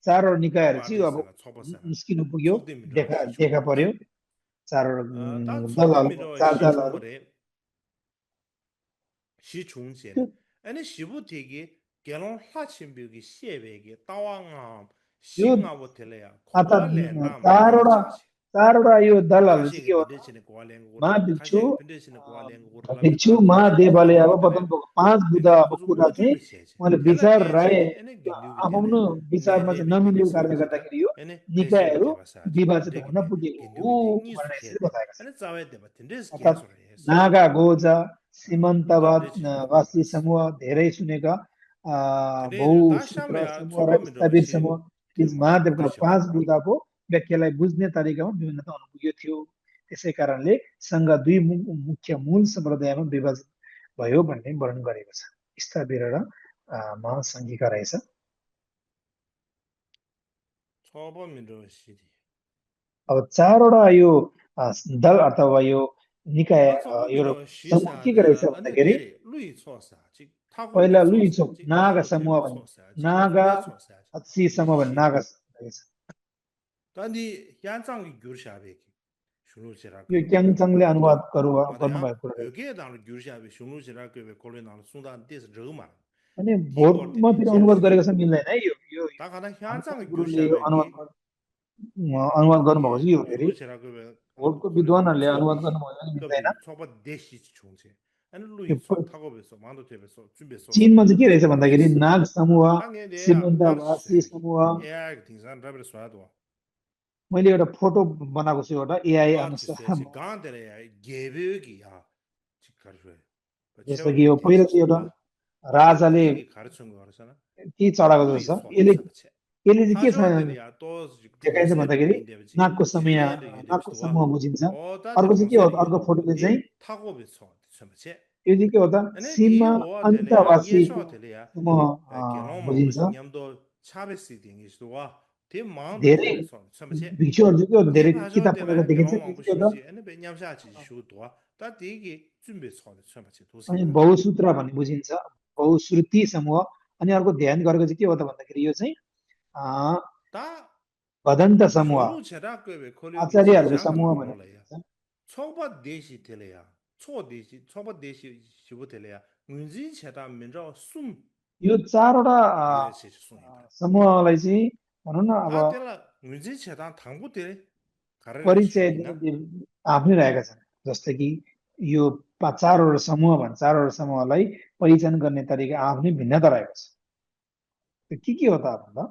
चारवटा निकायहरू चाहिँ अब 아빠데스나 초버사나 निस्किनु पुग्यो 초대민도 देखा पर्यो 시총버렸다 चारवटा 다 दलहरू 초범민도 चार दलहरू 시총버려 시총제네 아니 시부티기 게론 하침비기 시에베기 따왕아 यो 싱아고 텔레야 अर्थात् 고알렌람 चारवटा 야차시 चारवटा यो दलहरू चाहिँ काशीके के हो त भिन्डेसिने कोवालेंगुर महाभिक्षु काशीके भिन्डेसिने कोवालेंगुर लबे भिक्षु ताते महादेवले अब लबे बताउनु भएको पाँच बुधा तिने अब बुजु कुरा लोजु चाहिँ बिसेछ उहाँले तेला विचार राय तेछे एने गिन्यु तेले आफ्नो विचारमा चाहिँ मेले बे नमिलेको गिबेस कारणले बसेता गर्दाखेरि यो एने पेजे निकायहरू देबा साज विभाजित भिन्डे हुन गिबे पुगेको गिन्यु हो गिते नि भनेर यसरी सुखेते बताएका छन् एने चावे देबा तिन्डेस अर्थात् ग्यास रहेछ नागा गोजा लबले सीमन्तवाद छिने वासी कोबस समूह धेरै सुनेका तिने बहुसूत्र दाशामले समूह र छोपमिरो स्थविर सि समूह त्यो बीच मा महादेवका दृश्य पाँच हुँदा बुधाको व्याख्यालाई बुझ्ने तरिकामा विभिन्नता हुन पुग्यो थियो त्यसै कारणले सङ्घ दुई मुख्य मूल सम्प्रदायमा विभाजित भयो भन्ने वर्णन गरेको छ स्थविर र महासङ्घिका रहेछ छोपमिरो सिदि अब चारवटा यो दल अथवा यो निकाय 다 यो 저번에도 समूह के रहेछ 시사데라 아니 भन्दाखेरि 데리 루이 초사지 타고베 पहिला लुइचोक 초사지 नागा 타고 समूह 데베 भन्ने 초사지 नागा 군베 초사지 हत्सी समूह भन्ने 리시 नागा रहेछ 단디 양장이 규르샤베기 यो 슈누지라고 क्याङचङले अनुवाद 콜로토 마데야 गर्नुभएको कुरा रहेछ 벽에 나는 규르샤베 슈누지라고 콜레나는 순단 데스 저마 अनि 디고르데디 भोटमातिर अनुवाद 제르시 गरेको छ मिल्दैन है यो 다 가나 हाम्रो 양장이 गुरुले यो 규르샤베기 अनुवाद गर्नुभएको 디 छ यो फेरि 슈누지라고 भोटको 콜레나는 विद्वानहरूले अनुवाद 초디시 गर्नुभयो भने मिल्दैन 급디 초바 데시 총체 아니 यो 루이 초 타고베서 मान्दो टेबे서 준비서 चीनमा चाहिँ के रहेछ भन्दाखेरि 콜레스 नाग समूह 당연히야 सीमन्तवासी 가르치세요. समूह AI 등산 라벨 쏴도 मैले एउटा फोटो बनाएको छु एउटा एआई अनुसार 가르치세요. 강한테야 개벽이야. 즉 가르쳐요. जस्तो कि यो 최원이 पहिला चाहिँ एउटा 되시지라. राजाले 대기 가르친 거 알았잖아. के चढाएको 루이 जस्तो छ यसले 소사체. यसले चाहिँ के छ 타조들이야 또 देखाइन्छ 드레스를 भन्दाखेरि 인데버지 नाकको समय 슈데르 नाकको 유데비스도와 समूह बुझिन्छ 어다데 अर्को चाहिँ के हो 롱세르 अर्को 유도 फोटोले चाहिँ 디 타고비소 처마체 यो चाहिँ के हो त 아니 디 सीमा 오텔레야 अन्तर्वासीको 예쇼텔레야 समूह 게롱 बुझिन्छ 망보시 냠도 차베시 딩이스도와 디 망도 धेरै 텔레소 처마체 भिक्षुहरू चाहिँ के हो 디 धेरै किताब पढेर 파조텔레 देखिन्छ 게롱 त्यो चाहिँ के हो त 망보시지 아니 베냠샤치 슈도와 다 디기 준비 소데 처마체 अनि 도시바 बहुसूत्र भन्ने बुझिन्छ बहुश्रुति समूह अनि अर्को ध्यान गरेको चाहिँ के हो त भन्दाखेरि यो चाहिँ अ, 다 भदन्त समूह 쇼루 제라크베 콜리오기 आचार्यहरूको 제장을 समूह भनेर 망로라야 बुझिन्छ 초바 대시 텔레야 초대시 초바 대시 시부 텔레야 문진 체다 민저 숨 यो चारवटा 유에시 숨이다 समूहलाई चाहिँ भनौँ न अब 다 텔라 문진 체다 당부 텔 가르를 परिचय 쉬비나 दिने आफ्नै रहेका छन् जस्तै कि यो चारवटा समूह भन्छ चारवटा समूहलाई पहिचान गर्ने तरिका आफ्नै भिन्नता रहेको छ त्यो के हो त भन्दा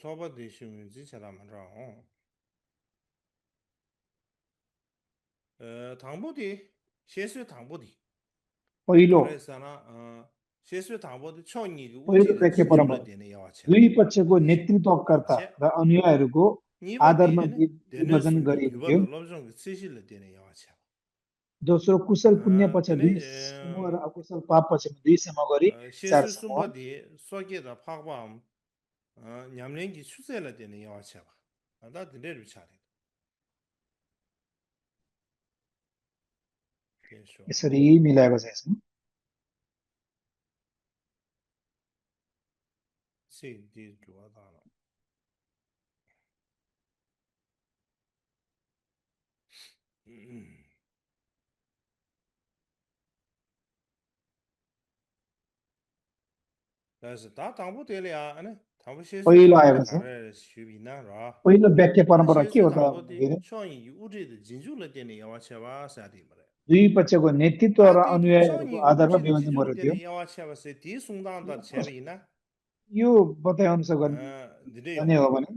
초바 대시 문진 체다 민저 당부디 शेषु 당부디 पहिलो 가르사나 शेषु 당부디 초니 पहिलो 우지의 व्याख्या परम्परा 진주를 되는 여와체 दुई पक्षको नेतृत्वकर्ता र अनुयायीहरूको 니바디 आदरमा 되는 विभाजन 순간 गरिएको थियो 비바도 럽정 쓰실을 되는 여와체 दोस्रो कुशल पुण्य पक्ष दुई 되는 समूह र अकुशल पाप पक्षमा दुई समूह गरी चार शेषु समूह 숨바디 속에다 파밤 냠랭기 추세를 되는 여와체 다 드레르 차례 됐어 यसरी मिलाएको छ यसमा 세디 좋아다 그래서 다 당부 되려야 아니 당부 실수 पहिलो 당부 आएको छ 가래 쉬비나 라 पहिलो व्याख्या 다 परम्परा के 실수 हो त 당부디 भन्दाखेरि 초이 우리의 진주를 되는 여와체와 사디 말해 दुई पक्षको नेतृत्व र 다디 अनुयायीहरूको 초이 आधारमा 우리의 विभाजन 진주를 गरेको थियो 되는 여와체와세 디 숭당다 체비나 यो बताए अनुसार 드레요 गर्ने हो भने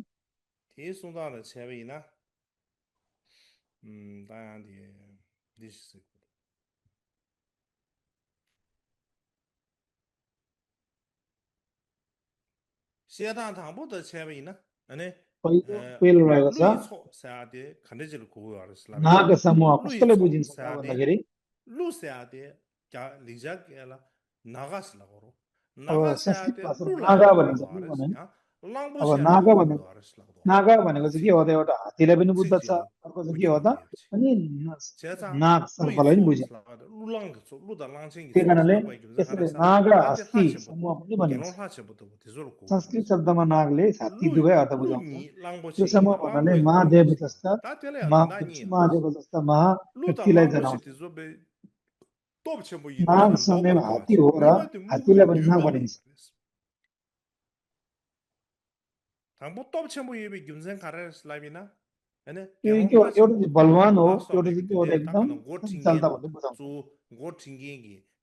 디 숭당다 체비나 다양디 디스 세단 당부의 체비나 아니 पहिलो रहेको छ 루이소 사데 간데지를 고고 알았을라 नाग समूह कसले 루이소 बुझिन्छ त 사데 भन्दाखेरि 루세아데 자 리자게라 나가슬라고로 अब संस्कृत 나가세아데 भाषामा 루라 नागा 고고 भनिन्छ के भने 알았냐 अब 랑보세아라 नागा 고고 भनेको 알았을라고 नागा भनेको चाहिँ के हो त एउटा हात्तीलाई पनि बुझ्दछ सिजिलो अर्को चाहिँ के हो 우기는 त 거예요 अनि 제자 नाग सर्पलाई पनि 루이소 बुझ्छ 슬라가데 루랑도 루다 랑칭이 त्यही कारणले 소슬라고 이기면서 यसरी 가라사나 नाग र 다들 हस्ती 하체부터 समूह पनि भनिन्छ 개론 하체부터 대소로 고고 संस्कृत 알았어 शब्दमा नागले हात्ती 루 दुवै अर्थ बुझाउँछ 루니 त्यो समूह 랑보칭이나 भन्नाले 랑보에 महादेव 루니스라 जस्ता 다 telea da भिक्षु nani महादेव जस्ता 루다 महाशक्तिलाई 랑보시 जनाउँछ तिजोबे तोपछे मो यिबे नाग छन समयमा दोबर हात्ती गवाछ हो र निबा ते मुगु हात्तीलाई पनि नाग दुबले भनिन्छ 당보 तोपछे मो यिबे गिमजन खारे स्लाबिना हैन त्यो गेलों के हो खाछे एउटा चाहिँ बलवान हो लास्ट एउटा अफ चाहिँ के हो दे त एकदम ताकन गोटिङगे सञ्चालता भन्ने बुझाउँछ जो गोटिङगे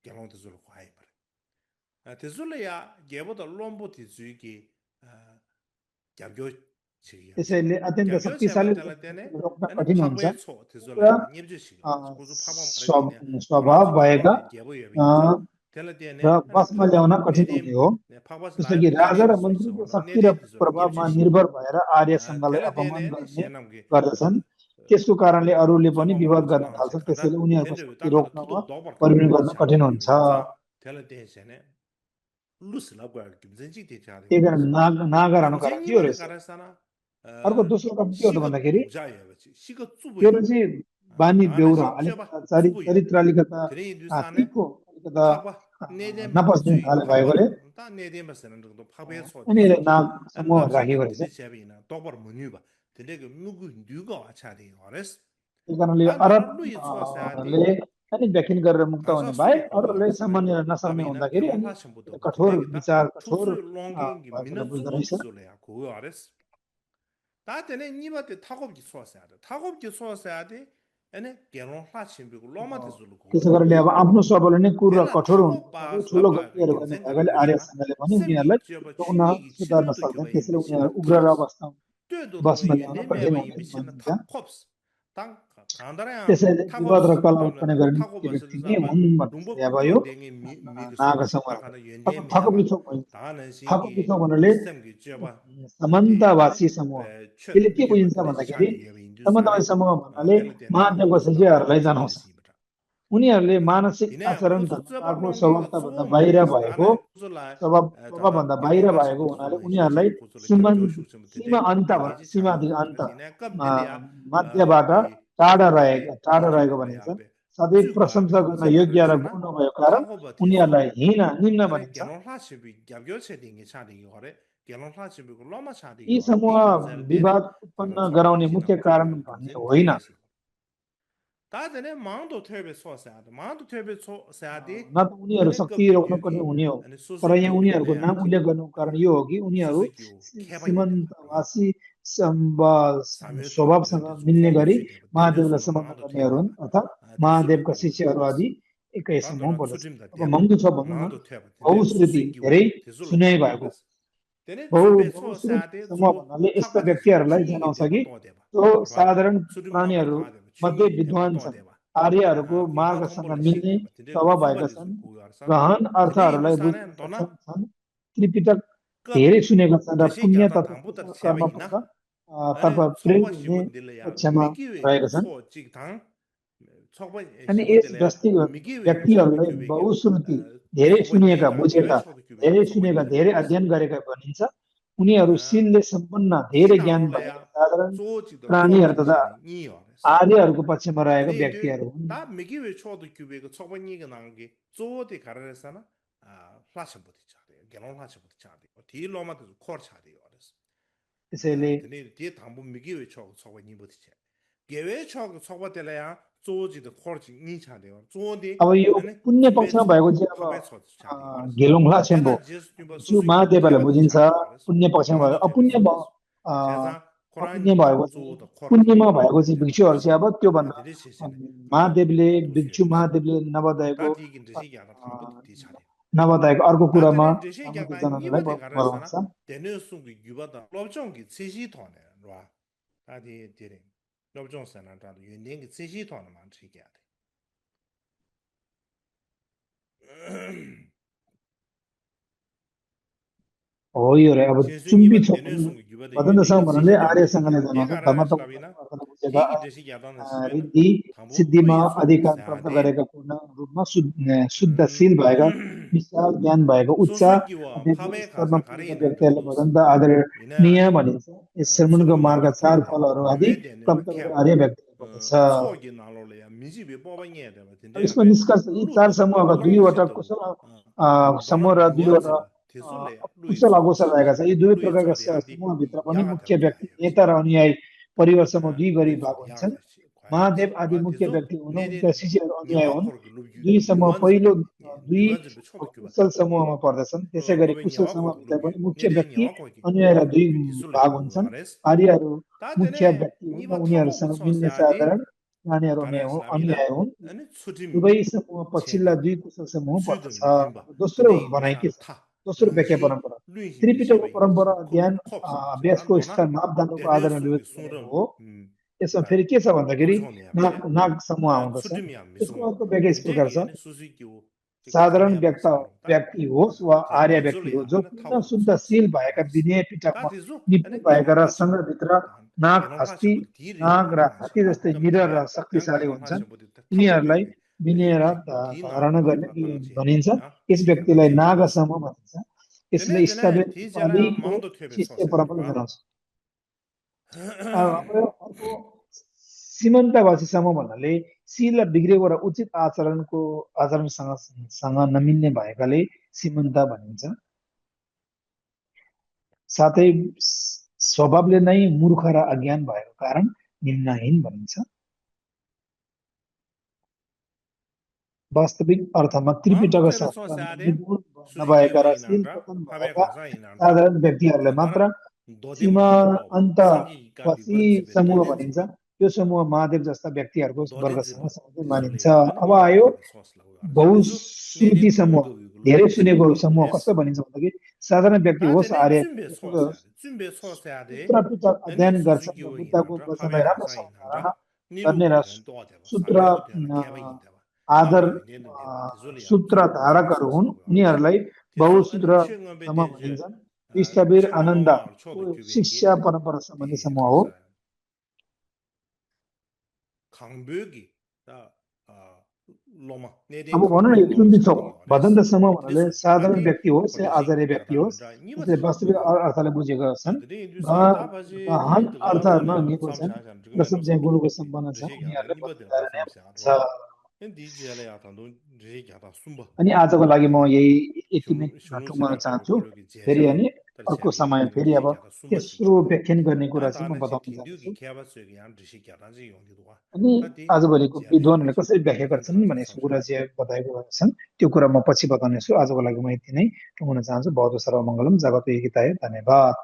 गेलों त जुल खुआइ पर ते जुलया गेबो त लोम्बो ति जुइगे ग्याग्यो छिया त्यसैले अत्यन्त ग्याग्यो छेबा शक्तिशाली तला तेने रोक्न हैन कठिन हुन्छ फाबे छो ते एउटा जुलया निब्जे छि कुजु फाबा मरे दिने स्वभाव ग्राउन्ड भएका गेलों गेबो यबे गिमजा तेला तेने र हैन बसमा फाबा ल्याउन कठिन नेदेम हुने हो फाबा जस्तो लाय कि राजा नेदेम र सोर्स मन्त्रीको होला शक्ति र नेदेम ति जुल प्रभावमा निब्जे छि निर्भर भएर आर्य सङ्घलाई तेला अपमान तेने नि गर्ने सेनमगे गर्दछन् त्यसको कारणले अरूले पनि चोबा विवाद मरो गर्न चलाना से थाल्छन् खादा त्यसैले उनीहरूको तेरे शक्ति ताकन रोक्न तुदु वा दोबर परिमाण गर्न चा कठिन यबे हुन्छ गिमजा तेला ते सेने लुस लगा गिमजन जी ते चाले त्यही कारण नागा रहनुको कारण गिमजन के हो नि रहेछ गारासाना अर्को दोस्रो काम के हो त 시가 भन्दाखेरि 동자예요지 시가 एउटा 쭈부이 चाहिँ बानी 다나 बेहोरा 시 अलिक 쭈바 쭈부이 चरित्र अलिकता 드레이 दु산에 हात्तीको अलिकता 파바 네데마 नपस्ने 주이 खाले भएकोले 파바도 다 네데마 쓰는 정도 파베 अनि यसले 소디스도 नाग 안 समूह 랍싱게 राखेको रहेछ 드레 제비나 도버 문유바 드레 그 누구 누가 차리 어레스 त्यही कारणले यो 다 나라 루이 초사야디 अरबले अनि व्याख्यान गरेर मुक्त 가서 हुने भए 수도 고고 अरूले 알았어 सामान्य नसक्ने 라비나 हुँदाखेरि अनि 게롱 하신부터 कठोर 드레기다 विचार कठोर 투수 롱게기 भएकोले 미나 बुझ्दो 주고 रहेछ 디졸래야 고고 알았어 다때네 니바테 타고기 소사야 돼 타고기 소사야 돼 에네 게롱 하신비고 로마테 줄고 त्यसो 고고 गरेर अब 알았어 आफ्नो स्वभावले नै क्रूर र तेला कठोर थागो हुनुहुन्छ पास ठुलो लगा गल्तीहरू गर्ने गिमसेन खाले भएकोले आर्य बुझेना सङ्घले पनि सेमी उनीहरूलाई जब रोक्न छिनी सुधार्न छिलो तो सक्दैन के भाइ त्यसैले बिछेना उनीहरू उग्र र क्लब्स अवस्था त्यो दो बसमा दो ये ल्याउन ने कठिन मेवा हुन्छ बिछेना भनिन्छ था कप्स 당 간다라야 त्यसैले 타고 विवाद र कलह 또 उत्पन्न गर्ने 타고 मुख्य बसल व्यक्ति नै जाबा हुन् भन्ने 둥보 चाहिँ अब यो 푸도 댕이 미그 नाग 소바 समूहहरू 다가는 अब 연대 미야바 थकुपिछौँ भन्छ 다는 신기 थकुपिछौँ भन्नाले 시스템 기저바 디 समान्तवासी समूह 최 यसले के 미게 बुझिन्छ 버들이 भन्दाखेरि 차디 예비 समान्तवासी 인두산에 समूह भन्नाले 텔레데나 महादेवको 다 शिष्यहरूलाई 파워 जनाउँछ 지베시브라 उनीहरूले मानसिक 디네 आचरण 우수 저바 धर्मताको 롱기가 स्वभावताभन्दा 좀 बाहिर 말레스 भएको 다네 우술라 다다 स्वभावभन्दा बाहिर 게롤라시 भएको हुनाले 부두술라 उनीहरूलाई 시제 고술라 겹조슈 좀 सीमा 되데 अन्त 땡게지 सीमादेखि 차디오르 अन्त 그래서 이내 껍딜이야 मध्यबाट 디 타고베기 टाढा रहेको 랑기볼레야 भनिन्छ 베 सधैँ 쭈과 प्रशंसा गर्न 김생 योग्य र 가르스나 गुण नभएको कारण 타고바 디소 उनीहरूलाई निम्न 아니 भनिन्छ 게롤라시 겹겹체 딩게 차디기 거래 게롤라시 비고 로마 차디기 यी 거래 समूह 디 감자르데레 विवाद 다가 उत्पन्न गराउने 촉박이시나 मुख्य कारण 푸드야 भन्ने 감진 होइन 디데스 다전에 망도 퇴베 소사도 망도 퇴베 소사디 न त उनीहरू 아니 शक्ति रोक्न पर्ने 겁규규기 हुने हो 아니 तर यहाँ 수수기오 उनीहरूको नाम 겐네야지 उल्लेख गर्नुको कारण यो हो कि उनीहरू 수수기오 개바이데라 सीमन्तवासी 사묘토 स्वभावसँग 렌데 좀 मिल्ने गरी 폼수이데 महादेवलाई 데네수가 सम्बन्ध 망도 गर्नेहरू हुन् 퇴바다 अर्थात् 아 महादेवका 디술레고 शिष्यहरू 요르스 आदि एकै समूहमा 다도나 पर्दछ 수림다 अब 데바 महँगो छ भनौँ न 망도 퇴바 데네 बहुश्रुति धेरै 수수기오 데술로 सुनाइ भएको 요르스 데네 준비 बहुश्रुत 소사데 समूह 조 भन्नाले यस्ता 탁바데 조 व्यक्तिहरूलाई 징이게 जनाउँछ 데바 कि 또 데바 त्यो 라 साधारण 수림 나바 प्राणीहरू 다데 मध्ये 징이 데바 विद्वान 또 छन् 데바 आर्यहरूको 아 기바 मार्गसँग 통보를 식 मिल्ने 데바 데네 स्वभाव भएका 룸바데스 छन् 고야르사 गहन 데네 अर्थहरूलाई बुझ्न 인두사네 सक्षम 도나 छन् त्रिपिटक 급 धेरै सुनेका छन् र 드시 पुण्य 야단 तथा 당부터 कुशल 세바이나 कर्मपत्र तर्फ 아니 प्रेरित 초바 हुने 시분들이야 पक्षमा 미기웨 रहेका छन् 초 직당 초바 अनि यस 시분들이야 미기웨 초도 व्यक्तिहरूलाई 규베게 बहुश्रुति धेरै 초바 सुनेका 니다 बुझेका 개웨 초도 규베게 धेरै 초바 सुनेका 니다 धेरै 말레스 अध्ययन गरेका भनिन्छ उनीहरू 아 शीलले सम्पन्न धेरै ज्ञान भएका 디나로래야 साधारण 조직도 प्राणीहरू तथा 콜직시니 니어레스 आर्यहरूको पक्षमा रहेका 근데 인도 व्यक्तिहरू हुन् 다 미기웨 초도 규베게 초바 니가 나게 조디 가르레사나 아 플라시부터 차대 게논 플라시부터 차대 디로마도 코어 차대 요레스 त्यसैले 드네 뒤에 당부 미기웨 초 초바 니부터 차 개웨 초 초바 때려야 조지도 코르지 니 차대요 조디 अब यो 아니 पुण्य 집에 पक्षमा भएको चाहिँ 컵에 초 차대 अब 요레스 गेलुङला छेम्बो 제가 제수 좀 भिक्षु 수수기고 महादेवलाई 개바디 बुझिन्छ 차대 요레스 पुण्य पक्षमा भयो 망도 퇴베 소레스 अ, 제사 अपुण्य 코란이 भएको चाहिँ 조도 코르지 पुण्यमा भएको चाहिँ 요레 भिक्षुहरू 요레스 चाहिँ अब 아 त्योभन्दा 되게 시시네 미게 महादेवले भिक्षु 도수요레스 महादेवले नवोदयको 다디긴 드시 야가 당부도 디 차대 नवोदयको अर्को कुरामा 다들은 드시 सहमति 야가 जनाउनलाई 니버데 가르사나 बोलाउँछ 데네스고 유바다 럽종기 세시 토네 라 다디 디레 럽종사나 다도 연den기 세시 토네만 치게 돼 हो यो रे अब चुम्बी 신수님은 छ 데네스고 유바다 मदनसँग 연den기 भन्नाले 세시 토네 आर्यसँगले 디 जनाउँछ धर्मतको 가르라슬라비나 अर्थले बुझेका 디기 드시 야다는 스베나 रिद्धि 당부 सिद्धिमा 루이소 अधिकार प्राप्त 사데 गरेका पूर्ण रूपमा शुद्धशील भएका विशाल ज्ञान भएको उच्च 소수기와 आध्यात्मिक 팝에 स्तरमा 가서 पुगेका 가리는 व्यक्तिहरूलाई 도도스 भजन्त आदरणीय 이나 भनिन्छ यस श्रमणको मार्ग 수림나바 चार 코르데 फलहरू आदि 개베데는 प्राप्त 마케 गरेर आर्य व्यक्तिहरू पर्दछ 초기 나로래야 미집이 뽑아내야 되면 अब 된대 यसमा 앞에 निष्कर्ष यी चार 루도 समूहका दुईवटा 랑시도 कुशल समूह 도나 र दुईवटा 유아즈라 대술래 अकुशल 루이소 अगोचर रहेका छन् यी दुवै 루이 प्रकारका 차디야디 समूहभित्र पनि 야가 मुख्य 되어야 व्यक्ति 해서 नेता र अनुयायी परिवारसम्म दुई गरी भाग 루이소 야가 हुन्छन् 되지 महादेव 과야지 आदि 아 मुख्य 대소 व्यक्ति हुन् उनका 내내 शिष्यहरू अनुयायी हुन् 냐와코르 दुई समूह पहिलो 유관즈베 दुई 유관즈베 초도 규바다 कुशल समूहमा पर्दछन् त्यसै गरी 거베 कुशल 냐와코르 समूहभित्र 루비 पनि मुख्य 내내 व्यक्ति 냐와코르 अनुयायी र दुई 루비 디술래 भाग हुन्छन् 고아레스 आर्यहरू मुख्य 다데네 व्यक्ति हुन् र 니바 타고 उनीहरूसँग मिल्ने 소사디 साधारण प्राणीहरू 가라슬라비나 अनुयायी हुन् 아니 수짐 दुवै समूह पछिल्ला 체데바 दुई कुशल समूह 수도 पर्दछ 미림바 अब दोस्रो 디네 भनाइ के 인두산 छ 타 दोस्रो व्याख्या 랑시 परम्परा 루이힌 त्रिपिटकको 디시베 परम्परा 인두산 अध्ययन 컵 컵스베 अभ्यासको 난도나 स्थान मापदण्डको आधारमा 데네수기 विवेचना गरेको 수름 हो यसमा फेरि के छ भन्दाखेरि 컵존이야 नाग 배 नाग समूह आउँदछ 수dim이야 यसको 미송아 अर्को व्याख्या यस प्रकार 딘데기 छ 아니 수수기고 साधारण 카메야다 상록다 व्यक्ति होस् वा 디 आर्य व्यक्ति 데졸이야 होस् जो 아니 पूर्ण 타고 शुद्धशील 소스 भएका 요레스 विनय पिटकमा 다디조 निपुण 아니 भएका र 게놀라시 सङ्घभित्र 단 नाग हस्ती 게놀라시 디르 नाग र 라마시 हात्ती जस्तै निडर र 껍딜이야 단 शक्तिशाली हुन्छन् 게놀라시 타고 यिनीहरूलाई 규베 विनय र धारण 디나로레 गर्ने 바다라지 भनिन्छ 야 यस 디야바 व्यक्तिलाई नाग 제요레스 समूह भनिन्छ यसले 되네 되네 इष्टदेव 디자라 नेपालीको 망도 퇴베 शिष्य 소세 परम्परा 와 जनाउँछ अब अर्को सीमन्तवासी समूह भन्नाले शील बिग्रेको र उचित आचरणसँग नमिल्ने भएकाले सीमन्त भनिन्छ साथै स्वभावले नै मूर्ख र अज्ञान भएको कारण निम्नहीन भनिन्छ वास्तविक अर्थमा त्रिपिटक 망도 퇴베 शास्त्रमा 소세아데 निपुण नभएका र 수수기고 शील 이난다 पतन 파베 भएका 가사 이난다 साधारण व्यक्तिहरूलाई मात्र 다다나 도데 सीमा 망도 상기 가비 अन्तवासी 버집에 समूह भनिन्छ 도덴지베 यो समूह महादेव जस्ता व्यक्तिहरूको वर्गसँग 도덴지바 समेत मानिन्छ 디졸레야 아니 अब 망도 आयो 퇴베 소스라고 알았어 대수 बहुश्रुति 내내 समूह 루도 धेरै 루이소 सुनेको समूह कस्तो 요레스 भनिन्छ भन्दाखेरि साधारण व्यक्ति होस् 다데네 आर्य 준비 소세아데 준비 소세아데 सूत्र पिटक 아니 अध्ययन गर्छन् र 수수기고 बुद्धको 이난다 वचनलाई 파베 가사 राम्रोसँग धारणा 이난다 nilu गर्ने र ren to de ba सूत्र sambe go de la kya ba yin de ba आधार lam yu ne ne ba de zo le ya सूत्र zo go zo धारकहरू so हुन् so go ya che उनीहरूलाई de zo ani बहुसूत्र che ngam be समूह de je भनिन्छन् Vishwavir che ngam आनन्द ma cho de को kyu be ge शिक्षा परम्परा सम्बन्धी de समूह ka हो sa kang be gi da loma ne den अब kang भनौँ be न यो loma कुन चाहिँ cha छ ding yo res भदन्त समूह de भन्नाले so साधारण ati व्यक्ति होस् या policy आचार्य ya व्यक्ति da होस् da ni ba त्यसले de वास्तविक अर्थले बुझेका छन् de du sa da ba ji गहन de de ga अर्थहरूमा zale ya उनीहरूको sam चाहिँ sha jan de प्रसव lo चाहिँ sam thang गुरुको de de सम्बन्ध छ de ga da उनीहरूले ni ba de बदन्त ga नै sam sha भन्छ en di je la ya ta do de ga da sumba अनि आजको लागि म यही यति नै shunu टुङ्गन sira kyo चाहन्छु kolo ki फेरि jeja अनि tar अर्को chayali समय dirin फेरि rishi अब kya ta sumba chik तेस्रो chidwa व्याख्यान गर्ने कुरा an चाहिँ म dana chik बताउन tindiyo चाहन्छु ki kya ba tsuyo ki yan rishi kya ta zi yong diwa अनि ta di आजभोलिको jayali विद्वानहरूले shunga कसरी chik व्याख्या rin गर्छन् dana chik भने यसको कुरा samshaya चाहिँ बताएको छन् त्यो कुरा म पछि बताउनेछु आजको लागि म यति नै टुङ्गन चाहन्छु बहुत सारा मङ्गलम जगत हिताय धन्यवाद